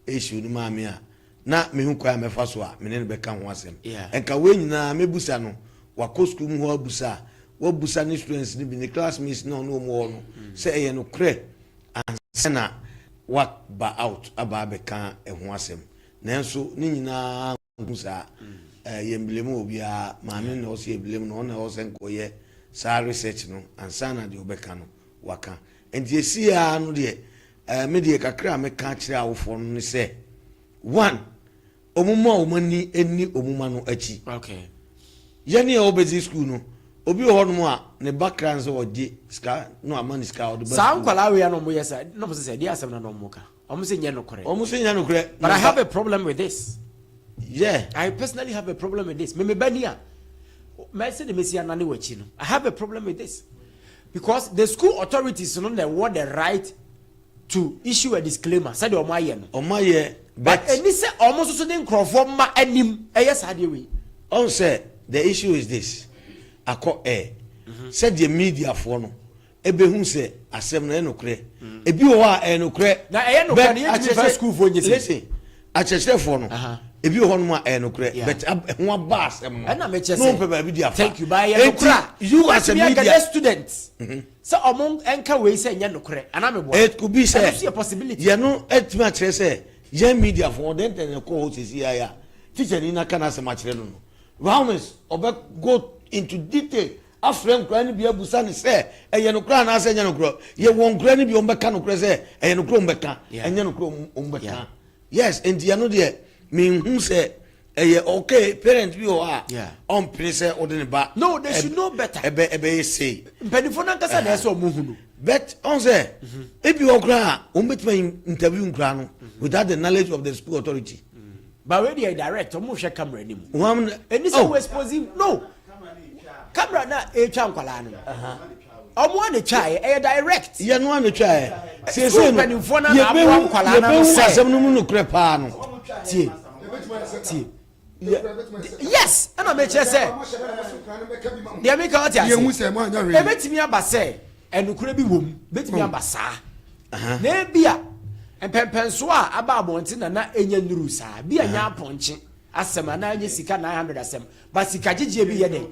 issue no maa me a na mehu kwan a mɛfa so a me ne no bɛka ho asɛm. Nka wei nyinaa mɛbusa no wakɔ sukuu mu hɔ abusa a wabusa ne students no bi ne classmates na ɔne wɔn wɔ hɔ no sɛ ɛyɛ nokorɛ ansa na waba out aba abɛka ɛho asɛm, nanso ne nyinaa hu saa yɛn blame obiara. Maame na ɔsɛ yɛ blame no, ɔna ɔsɛ nkɔyɛ saa research no ansa na deɛ ɔbɛka no waka. Nti esi ya no deɛ me deɛ kakra a meka kyerɛ awofoɔ no ne sɛ one, ɔmo mu a ɔmo ani ani ɔmo ma no akyi. Yɛne a ɔbɛsi school no, obi wɔ hɔnom a ne ba kra no sɛ ɔgye sika no ama ne sika a ɔde ba Saa school. Nkwadaa wei a na ɔmo yɛ saa na ɔmo sɛ sɛ ɛdeɛ asɛm na ɔmo ka ɔmo sɛ nyɛ nokorɛ. Ɔmo sɛ nyɛ nokorɛ. But I have a problem with this. I personally have a problem with this. Me me ba ni a mɛsɛ de mesi anane wɔ akyi no. I have a problem with this because the school authorities no na ɛwɔ the right to issue a disclaimer sɛdeɛ ɔmo ayɛ no. Ɔmo ayɛ. But ɛni sɛ ɔmo nso so de nkurɔfoɔ mma anim ɛyɛ saa deɛ wei. Ɔn sɛ the issue is this, akɔ air sɛdeɛ mediafoɔ no ebehu sɛ asɛm no ɛyɛ nokorɛ. Ebi wɔ hɔ a ɛyɛ nokorɛ. Na ɛyɛ nokorɛ no, yɛntumi fa schoolfoɔ nyɛ sɛ. Listen, akyerɛkyerɛfoɔ no ebi wɔ hɔnom a ɛyɛ nokorɛ, but ɛho aba asɛm no Ɛna mekyɛ na sɛ wɔn pɛ baabi di afa. Thank you, but ɛyɛ Enti, nokorɛ a you as a wobɛtumi media agada student sɛ ɔmo nka wei sɛ ɛnyɛ nokorɛ anaa meboa. It could be sɛ Ɛno nso yɛ possibility. Yɛn no ɛtumi akyerɛ sɛ yɛn media foɔ ɔdɛn tɛn ɛkɔ hɔ sisi ayɛ a teacher ni n'aka n'asɛm akyerɛ no roundness ɔbɛ go into detail afrɛ nkura no bi abusa ne sɛ ɛyɛ nokorɛ anaasɛ ɛnyɛ nokorɛ. Yɛwɔ nkura no bi wɔn bɛka nokorɛ sɛ ɛyɛ nokorɛ, wɔn bɛka ɛnyɛ nokorɛ, wɔn bɛka yes. Nti ɛno deɛ menhu sɛ ɛyɛ okay. Parent bi wɔ hɔ a ɔmpene sɛ ɔde ne ba No, they should know better. ɛbɛyɛ sei. Mpanimfoɔ no ankasa na ɛsɛ ɔmo hu no. But ɔn sɛ ebi wɔ koraa a wɔn bɛtumi interview nkura no without the knowledge of the school authority. But wei deɛ direct ɔmo hwɛ camera anim. Wɔn Ɛni sɛ wo expose no camera na etwa nkwalaa no. Ɔmo a na etwaeɛ, ɛyɛ direct. Yɛ no a na etwaeɛ. Sukuu Seesei no, mpanimfoɔ no na aboa yɛbɛhu nkwadaa no ano yɛbɛhu sɛ. asɛm no mu nokorɛ paa no. Tie, tie. Yes, ɛna mekyerɛ sɛ deɛ meka ɔte ase. Yɛhu sɛ moanyɛ hwee. Ebetumi aba sɛ ɛnokorɛ bi wɔ mu, betumi aba saa. Na ebi a mpɛmpɛnsoɔ a aba abɔnten na na enya nnuru saa, bi a nya apɔnkye asɛm anaa nya sika 900 asɛm, but sika gyegyeɛ bi yɛ dɛn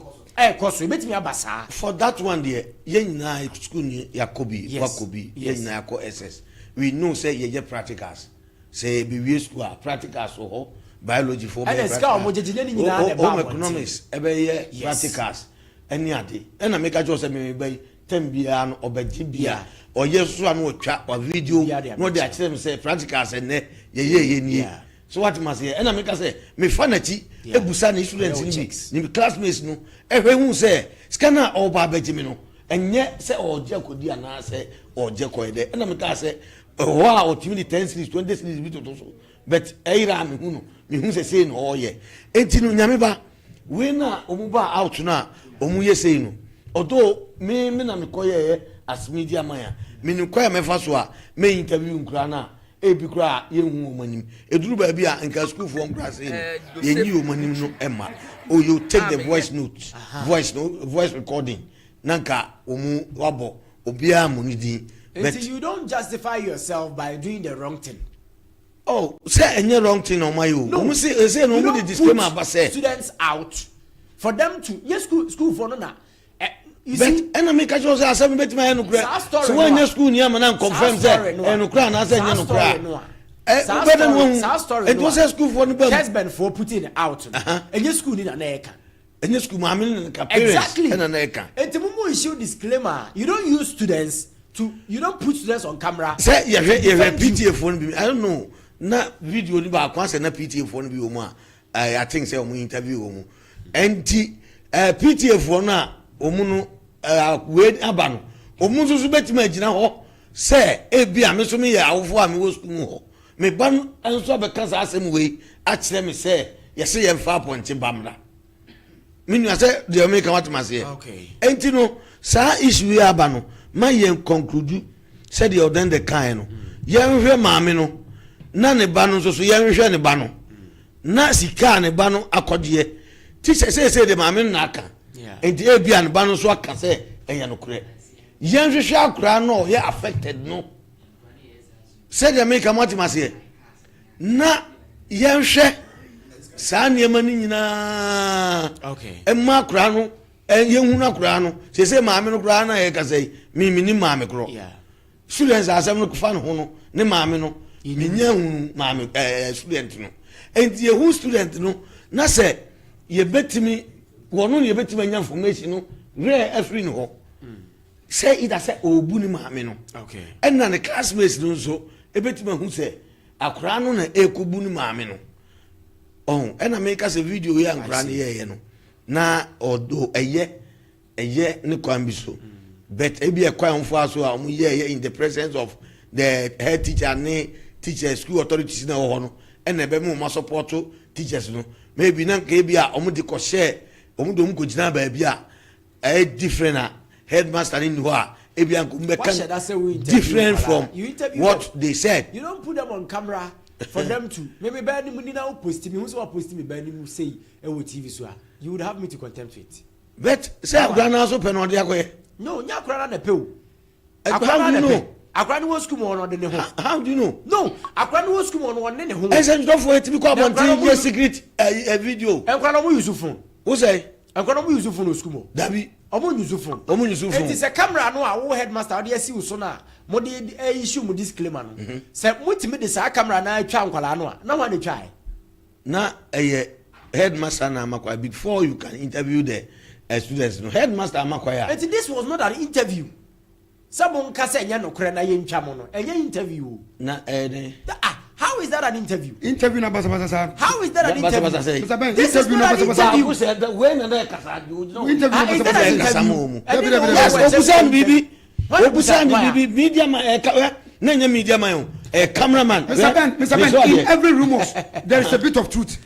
ɛɛkɔ so, ebetumi aba saa. For that one deɛ, yɛn nyinaa school ni yɛakɔ bi, wakɔ bi, yɛn nyinaa yɛakɔ SS. We know sɛ yɛyɛ practicals. Sɛ yɛbɛwie school a, practicals wɔ hɔ, biology foɔ bɛyɛ Ɛna sika a wɔn gyegye nyɛ ne nyinaa na ɛba home abɔnten. economics ɛbɛyɛ practicals ɛne ade. Ɛna meka kyerɛ wo sɛ me meba yi, term biara no ɔbɛgye bi a ɔyɛ so a na ɔtwa wa video na ɔde akyerɛ me sɛ practicals ɛnɛ yɛyɛɛyɛ nie. So wate ma seɛ? Ɛna meka sɛ mefa n'akyi ebusa ne students no bi, ne classmates no ɛhwɛ hu sɛ sika no a ɔreba abɛgye me no ɛnyɛ sɛ ɔregye akɔdi anaasɛ ɔregye kɔyɛ dɛ. Ɛna mekaa sɛ ɛhɔ a ɔtumi de 10 cedis 20 cedis bi toto so but ɛyera a mehu no mehu sɛ sei na ɔreyɛ. Enti no Nyame ba wei no a wɔn ba out no a wɔn yɛ sei no, although me me na mekɔyɛɛ as media man a menim kwan a mɛfa so a mɛ interview nkoraa no a Ebi koraa a, yɛnhu wɔn anim. Ɛduru baabi a, nka sukuufoɔ nkoraa sei no, yɛnyi wɔn anim no mma. Oh, you take the voice note, voice no, voice recording, na nka wɔn wabɔ obiara mmɔ ne din. But Nti you don't justify yourself by doing the wrong thing. Oh, sɛ ɛnyɛ wrong thing na wɔn ayɛ o. No, Wɔn se, ɛsɛ no you wɔn de don't disclaimer put aba sɛ. students out for them to, nyɛ school schoolfoɔ no na Eh, you But see, ɛna mi ka kyerɛ sɛ asɛm bɛtumi ayɛ nokorɛ. Saa story Sɛ no a- woanyɛ school ni ama na nkɔnfɛm Saa sɛ story no a- ɛyɛ nokorɛ anaasɛ saa ɛnyɛ nokorɛ story no a, a- ɛ saa wobɛdɛ no story- wahu. saa story Ɛnti no wo a- sɛ schoolfoɔ no ba mu. Kesben foɔ putting it out no, ɛnyɛ school ni na na ɛka. Ɛnyɛ school maame no na ɛka, parents Exactly. ɛna na ɛka. Nti mo mo issue disclaimer a, you don't use students to, you don't put students on camera. Sɛ yɛhwɛ yɛhwɛ Defend you. PTA foɔ no bi, I don't know, na video no baako asɛ na PTA foɔ no bi wɔ mu a, I think sɛ wɔn interview wɔn. Ɛnti eh, PTA foɔ no a wɔn no eh, wei aba no, wɔn nso so bɛtumi agyina hɔ sɛ ebi a me nso meyɛ awofoɔ a mewɔ sukuu mu hɔ. Me ba no nso abɛka saa asɛm wei akyerɛ me sɛ yɛsɛ yɛmfa apɔnkye ba mmra. Me nua sɛ deɛ meka watem aseɛ. Ɛnti no saa issue yi aba no ma yɛn conclude sɛdeɛ ɔdɛn de kaeɛ no. Yɛnhwɛ maame no na ne ba no nso so yɛnhwɛ ne ba no. Na sika a ne ba no akɔgyeɛ ti sɛ seesei de maame no na aka nti ebi a ne ba no nso aka sɛ ɛyɛ nokorɛ. Yɛnhwehwɛ akoraa no a ɔyɛ affected no sɛdeɛ meka mo atem aseɛ na yɛnhwɛ saa nneɛma no nyinaa ɛma akoraa no yɛnhunu akoraa no seesei maame no koraa na yɛkasa yi memenim maame korɔ. Students a asɛm no fa ne ho no ne maame no menya hunu maame ɛɛ eh, student no nti yɛhu student no na sɛ yɛbɛtumi wɔn no yɛbɛtumi anya information no rare afiri ne hɔ sɛ ida sɛ ɔrebu ne maame no ɛna ne classmates no nso ɛbɛtumi ahu sɛ akwaraa no na ɛrekɔbu ne maame no ɔho ɛna meka sɛ video yi a nkwaraa no yɛɛyɛ no na ɔdo ɛyɛ Ɛyɛ ne kwan bi so but ebi ɛkwan wɔn so a wɔn yɛ ɛyɛ in the presence of the head teacher ne teacher school authorities na ɛwɔ hɔ no ɛna ɛbɛma wɔn asɔpɔto teachers no maybe na nka ebi a wɔn de kɔ hyɛ wɔn de wɔn kɔ gyina baabi a ɛyɛ different a headmaster ne ni hɔ a ebi a nka wɔn bɛka different from what they said. You don't put them on camera for them to maybe bɛɛ ni mu ni na o post mi n sɛ wa post mi bɛɛ ni mu sei ɛwɔ TV so a you would have me to contempt it. But sɛ akora no nso pɛ na ɔde akɔyɛ. No, nyɛ akora no na pɛ o. Akora no na pɛ. Akora no wɔ sukuu mu ɔno ɔde ne ho. How do you know? No, akora no wɔ sukuu mu ɔno ɔne ne ho. Ɛsɛ ntɔfoɔ etimi kɔ abɔnten yɛ secret ɛɛ eh, video. Nkora no ɔmo use phone. Wosɛ. Nkora no ɔmo use phone wɔ sukuu mu. Dabi. Ɔmo use phone. Ɔmo use phone. Eti sɛ camera no a wo headmaster ɔde asi wo so na mo de issue mo disclaimer no. Mhm. Sɛ mo timi de saa camera na atwa nkwadaa no a na wɔn na atwa yɛ. Na ɛyɛ headmaster na ama kwan before you can interview the uh, students no headmaster ama kwan a. Eti this was not an interview sɛ mo nka sɛ ɛnyɛ nokorɛ na yɛntwa mo no ɛnyɛ interview o. Na ɛyɛ dɛn. Ah how is that an interview. Interview na basabasa saa. How is that an interview. Basabasa sɛ. Mr. Ben This is interview na not an basabasa. interview. Baako sɛ ɛdɛ wei na dɛ kasa di o gyina Interview na Ah, is that basabasa. an Kasa interview? ma wɔn mu. Dabi, dabi, dabi. Yes obusa mi bibi Obusa obusa mi bibi media man ɛka ɛ na nyɛ media man o ɛ camera man. Mr. Ben Mr. Ben in every rumours there is a bit of truth.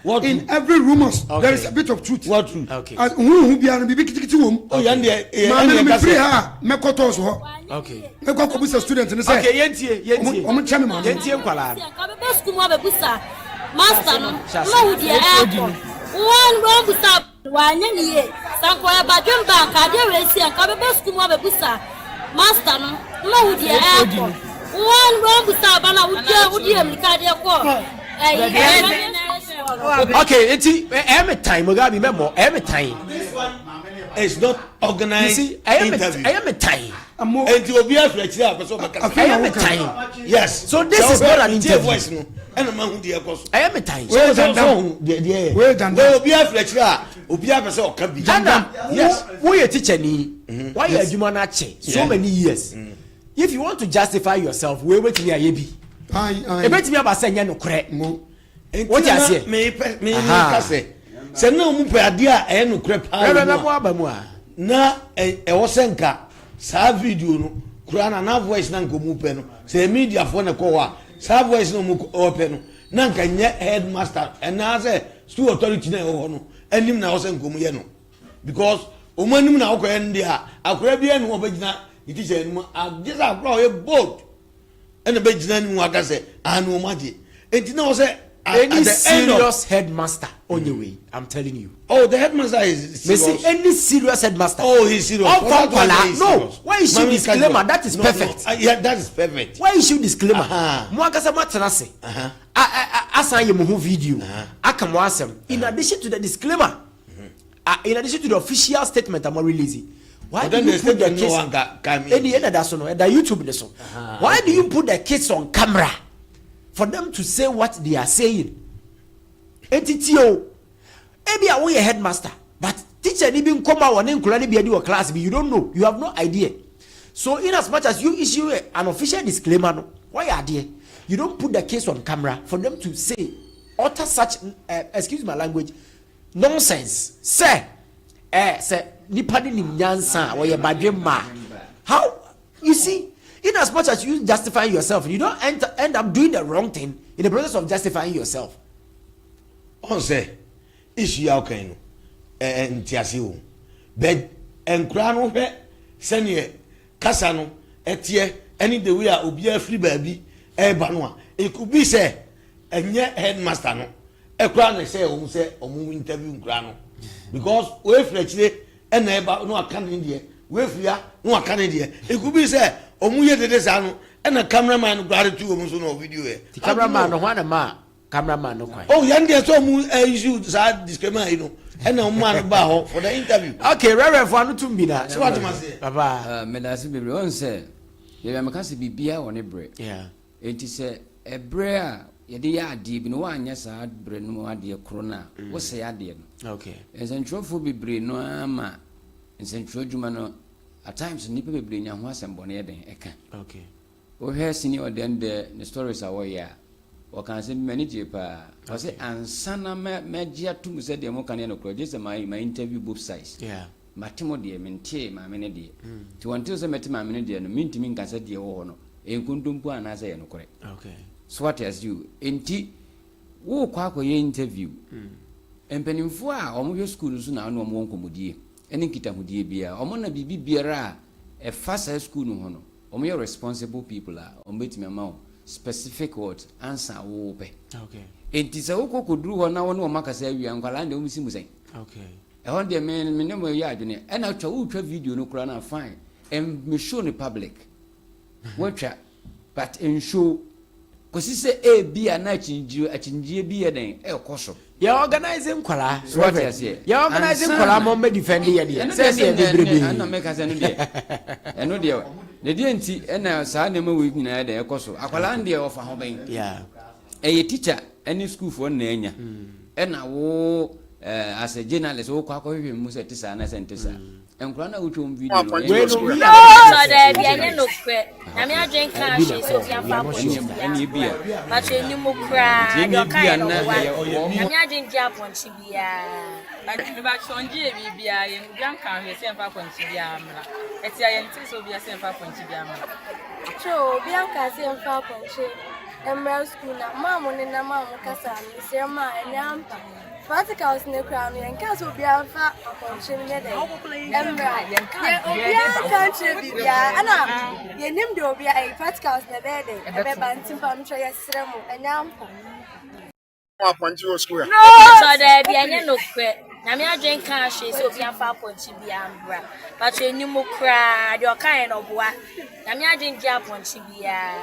What In truth? every rumours Okay. there is a bit of truth. What truth? Okay. As huhu biara no biribi kitikiti wɔ mu. Oh, yɛn deɛ yɛ Maame no ɛna ɛka mefiri sɛ ha a mɛkɔ tɔɔso hɔ. Okay. Mɛkɔ akɔbusa student no sɛ. Okay, yɛntie, yɛntie. Ɔmo nkyɛ me maame. Yɛntie nkwadaa no. Nka bɛbɛ sukuu mu abɛbusa master no ma wo deɛ ɛɛkɔ wɔn wɔn busa wanyɛ ne yie sɛ nka ɔyɛ badwemba a nka adeɛ wei si a nka bɛbɛ sukuu mu abɛbusa master no ma wo deɛ ɛɛkɔ wɔn wɔn busa aba na wodi wodi mmirika deɛ kɔ ɛyi ɛɛ Okay, eti ɛyɛ me tan Mugabe mɛmɔ ɛyɛ me tan. it's not You organized see, ɛyɛ me interview. ɛyɛ me tan. Amo Enti obi afiri akyire a pɛ sɛ ɔbɛkasa. Afei na Ɛyɛ me woka. tan. Yes. So this Sɛ is not wohwɛ an tie interview. voice no ɛna ma hu deɛ ɛkɔ so. Ɛyɛ me tan. Wei yɛ Sɛ jandam. ɔhu deɛ deɛ yɛ. Wei yɛ jandam. Wei obi afiri akyire a obi apɛ sɛ ɔka bi. Ɛna Yes. wo woyɛ teacher ni wayɛ adwuma no akyɛ so Yeah. many years. If you want to justify yourself, wei wetumi ayɛ bi. Ayi ayi. Ebetumi aba sɛ nyɛ nokorɛ. Mo. Nti Wote na aseɛ? mepɛ me Aha. ka sɛ sɛ na ɔmo pɛ adeɛ a ɛyɛ nokorɛ paa Bɛbɛ wɔ bɛ mu mo a aba mu a. na ɛ- ɛwɔ sɛ nka saa video no koraa na na voice na nka ɔmo pɛ no sɛ mediafoɔ na ɛkɔ hɔ a saa voice na ɔmo kɔ- ɔpɛ no na nka nyɛ headmaster ɛnaasɛ school authority na ɛwɔ hɔ no anim na ɛwɔ sɛ nka ɔmo yɛ no because ɔmo anim na ɔkɔyɛ no deɛ a akora bi ɛnu ɔbɛgyina ne teacher anim agye sɛ akora a ɔyɛ bold ɛna bɛgyina anim aka sɛ ano ɔmo agye eti na wɔ sɛ at Any at the end of serious headmaster onye wei, I'm telling you. oh the headmaster is Me serious. say any serious headmaster. Oh, he's serious. Ọ̀fọ̀ That one nkwadaa is no serious. why issue Mami disclaimer Kajo. that is No, perfect. No, yeah, that is perfect. Why issue disclaimer? Aha. Mo ankasa mo atena ase. Aha. A- a- a- Asan yɛ mo ho video. Aka mo asɛm. In addition to the disclaimer. Uh, in addition to the official statement I'm releasing. Why But do then you the put the statement no kids? one can come in. Ɛni ɛna da so no ɛda YouTube ne so. Why do you put the kids on camera for them to say what they are saying? Eti tie o. Ebi a woyɛ headmaster but teacher ni bi nkɔmɔ a wɔne nkɔla ni bi adi wɔ class bi you don't know you have no idea. So in as much as you issue an official disclaimer no wɔyɛ adeɛ you don't put the case on camera for them to say utter such excuse my language nonsense sɛ eh, sɛ nipa ne nim nyansa a wɔyɛ badwemma how you see in as much as you justify yourself you don't end, end up doing the wrong thing in the process of justifying yourself. ɔn sɛ issue a ɔkan no ɛɛ ntiase o but nkura no hwɛ sɛneɛ kasa no ɛteɛ ɛne the way a obiara firi baabi ɛɛba no a it could be sɛ ɛnyɛ headmaster no ɛkura na sɛ ɔmo sɛ ɔmo interview nkura no because oefiri akyire ɛna ɛba no aka ne deɛ oefiri ha no aka ne deɛ it could be sɛ ɔmo yɛ dede saa no ɛna cameraman no kura de tu ɔmo so na ɔvideo yɛ. The cameraman no hwan na ma cameraman no kwan. oh yɛn deɛ sɛ ɔmo issue saa disclaimer yi no ɛna ɔmo maa no baa hɔ for the interview. okay reverend fo ano tum bi na. sɛ wàá tuma se. papa. Medase bebree wɔn sɛ yɛrɛ ameka sɛ biribiara wɔ ne brɛ. Yeah. Eti sɛ ɛbrɛ a yɛde yɛ adeɛ bi no wɔanyɛ saa brɛ no mu adeɛ koro no a wosɛe adeɛ no. Okay. Nsɛntwerɛfoɔ bebree no ara ma nsɛntwerɛ adwuma no at times nnipa bebree nya ho asɛmbɔne yɛ den ɛka. Okay. Wohwɛ senior ɔdɛn dɛ ne stories a wɔyɛ a wɔka asɛm bi m'ani gyee paa. Ɔse ansa na mɛgye atom sɛ deɛ moka no yɛ nokorɛ gye sɛ ma ma interview both sides. Yeah. Mate mo deɛ mentee maame no deɛ. Nti wɔntew sɛ mɛte maame no deɛ no mentumi nka sɛ deɛ ɛwɔ hɔ no ɛyɛ nkontompo anaasɛ ɛyɛ nokorɛ. Okay. So wate ase o. Enti wokɔ akɔyɛ interview. Mpanimfoɔ a wɔhwɛ sukuu no so na wɔne wɔn wɔ nkɔmmɔdie ne nkitahodie biara. Wɔn na biribi biara a ɛfa saa sukuu no ho no, wɔyɛ responsible people a wɔbɛtumi ama wo specific what answer a wopɛ. Okay. Enti sɛ wokɔ kɔduru hɔ na wɔne wɔn akasa awie a, nkwadaa no deɛ wɔsi mu sɛn? Okay. Ɛhɔ deɛ me me ne mo yɛ adwene. Ɛna twa wotwa video no koraa no a fine. And me show no public. Woatwa but nsuo kɔsi sɛ ebia na akyinnyegyeɛ akyinnyegyeɛ bi yɛ dɛn ɛrekɔ so. Yɛ organize nkwadaa. So wate aseɛ. Yɛ organize Ansa nkwadaa na ma ɔmɛ defend yɛ deɛ. ɛno Sɛ deɛ ɛsɛ yɛ sɛ bebrebe. ɛna mɛka sɛ ɛno deɛ ɛno deɛ ne deɛ nti ɛna saa nneɛma wei nyinaa yɛ dɛn ɛkɔ so. Akwadaa no deɛ ɔfa ho bɛn. Yeah. Ɛyɛ teacher ɛne sukuufoɔ na anya ɛna wo eh, as a journalist wokɔ akɔhwehwɛ mu sɛ ɛte saa anaasɛ ɛnte saa. Nkwadaa no a wotwa wɔn video no Wei ɛnyɛ no we nokorɛ. are not Sɔ perfect daabi ɛnyɛ journalists. nokorɛ. Nyame adwene kaa Ebi na hwee sɛ kɔ obi we amfa are not apɔnkye sure of that. biara Ɛne ebi a mmra. Patro ɛni mu koraa nti deɛ ɛne ebi ɔkaeɛ a no na ɔboa. ɛyɛ wɔn Nyame adwene gye apɔnkye biara. Mebatwɛ ɔngye yɛ biribiara yɛn obi anka hwee sɛ yɛmfa apɔnkye biara mmra. Ɛte a yɛnte sɛ obi sɛ yɛmfa apɔnkye biara mmra. True, obi anka sɛ yɛmfa apɔnkye. mmra sukuu na mo a mo nenam a mo kasa no mesrɛ mo a ɛnyɛ ampa. Practicals no koraa no yɛnkaa sɛ obiara mfa apɔnkye no nyɛ dɛn mmra. Yɛ obiara nka nkyerɛ biribiara ɛna yɛnim deɛ obiara ɛyi practicals na ɛbɛyɛ dɛn ɛbɛba nti mpamokyɛ yɛsrɛ mo ɛnyɛ ampa. Apɔnkye wɔ sukuu a. Mpakyɛw daabi ɛnyɛ nokorɛ Nyame adwen nkaa hwee sɛ obi amfa apɔnkye biaa mbra mpakyɛw ɛni mu koraa deɛ ɔkaeɛ no ɔboa Nyame adwen gye apɔnkye biaa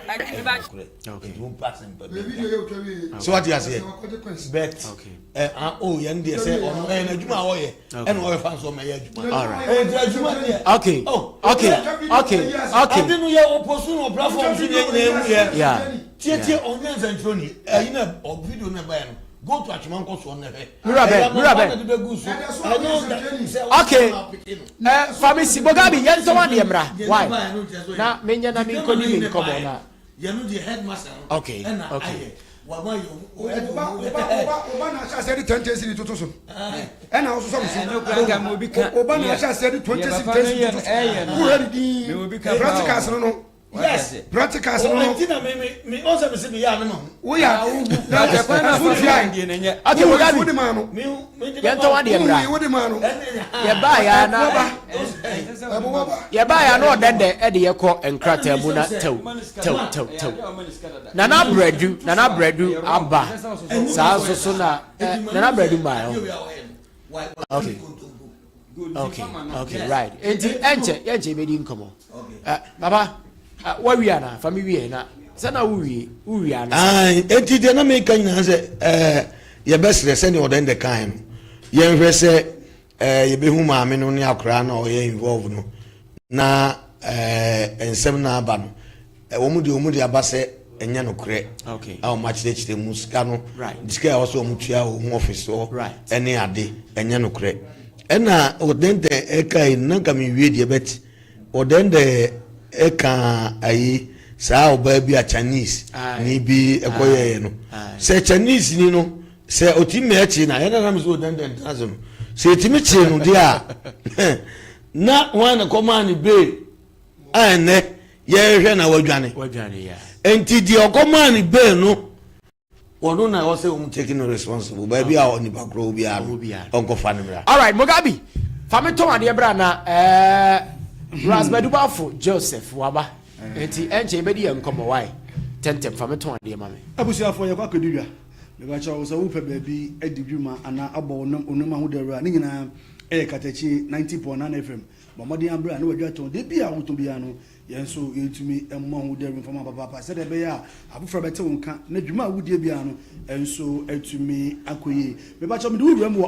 Nokorɛ nti mo mpa asɛm pa bi nka so wate aseɛ bet ɛ ah oh yɛn deɛ sɛ ɔno ɛyɛ n'adwuma a ɔyɛ ɛna ɔyɛ fa nso ɔmɛ yɛ adwuma ɛnti adwuma deɛ okay oh okay okay okay ade no yɛ ɔpɔ so na platform so deɛ nyinaa ehu yɛ tietie ɔnyɛ nsɛntwerɛni ɛyi na video na ɛbaeɛ no go to atwema nkɔ soɔ na hwɛ Wura bɛ, wura bɛ. Okay. Eh, Famisi, Bogabi, yɛn ntɔn adeɛ mmra. Why? Na menyɛ na menkɔdi me nkɔmmɔ na. Okay, okay. Woba na ahyɛ aseɛ de 20 cedi toto so ɛna wososɔ me so. Woba na ahyɛ aseɛ de 20 cedi 10 cedi toto so. Wohwɛ ne din practicals no. Yes. Practicals no. Nti na me me me ɔsɛ me se me yɛ anam ho. Woyɛ na wotua yi. Okay, mo gabi. Wode maa no. Yɛn tɔn adeɛ mra. Wode maa no. Yɛ baa ya na. Yɛ baa ya na ɔdɛndɛ ɛde yɛ kɔ nkrataa mu na tew tew tew tew. Nana Brɛdu Nana Brɛdu aba saa nso so na Nana Brɛdu maa hɔ. Okay. Okay, okay, right. Enti ɛnkyɛ yɛnkyɛ yɛbɛdi nkɔmmɔ. Eh, papa, eh, wawie anaa? Fa me wie na sɛ na wowie, wowie anaa? Ae, enti deɛ na meka nyinaa sɛ eh, yɛbɛsrɛ sɛdeɛ ɔdɛn dɛ kae no, yɛnhwɛ sɛ eh, yɛbɛhu maame no ne akoraa no a ɔyɛ involve no na eh, nsɛm no aba no Wɔn deɛ wɔn de aba sɛ ɛnyɛ nokorɛ a wɔn akyerɛkyerɛ mu sika no sika a ɛwɔ sɛ wɔn tua wɔ ho ɔfis hɔ ɛne ade ɛnyɛ nokorɛ ɛna ɔdɛndɛn ɛka yi na nka mi wie deɛ bɛt ɔdɛndɛn ɛka ayi saa ɔbaa bi a Chinese ni bi ɛkɔ yɛyɛ no sɛ Chinese ni no sɛ ɔtumi ɛkye na yɛn nanam sɛ ɔdɛndɛn tena se no sɛ ɛtumi kye no deɛ a na wɔn na kɔmaa ne bee a ɛnɛ yɛrehwɛ na wadwane nti deɛ ɔkɔmaa ne bail no wɔno na ɛwɔ sɛ wɔn take no responsible baabi a onipa korɔ obiara no ɔnkɔfa no mmra. Alright Mugabe fa me tɔn adeɛ bra na ɛɛ eh, Rasbadubafo Joseph waba nti ɛnkyɛ yɛbɛdi yɛn nkɔmmɔ wae tɛntɛm fa me tɔn adeɛ ma me. Abusuafoɔ yɛkɔ akɔdi dwa mebakyɛ wo sɛ wopɛ baabi adi dwuma anaa abɔ wo nneɛma ho dawuro a ne nyinaa ɛyɛ Katakyie 90.9 FM Bɔ mmɔden ara bere a na wadwa tɔn da bi a wotɔ biara no, yɛn nso yentumi mmɔ ho dawuru mfa mma papaapa sɛnea ɛbɛyɛ a afoforo bɛte wo nka na dwuma a wudie biara no nso atumi akɔ yie. Mepakyɛw, mede wo wura mu wɔ.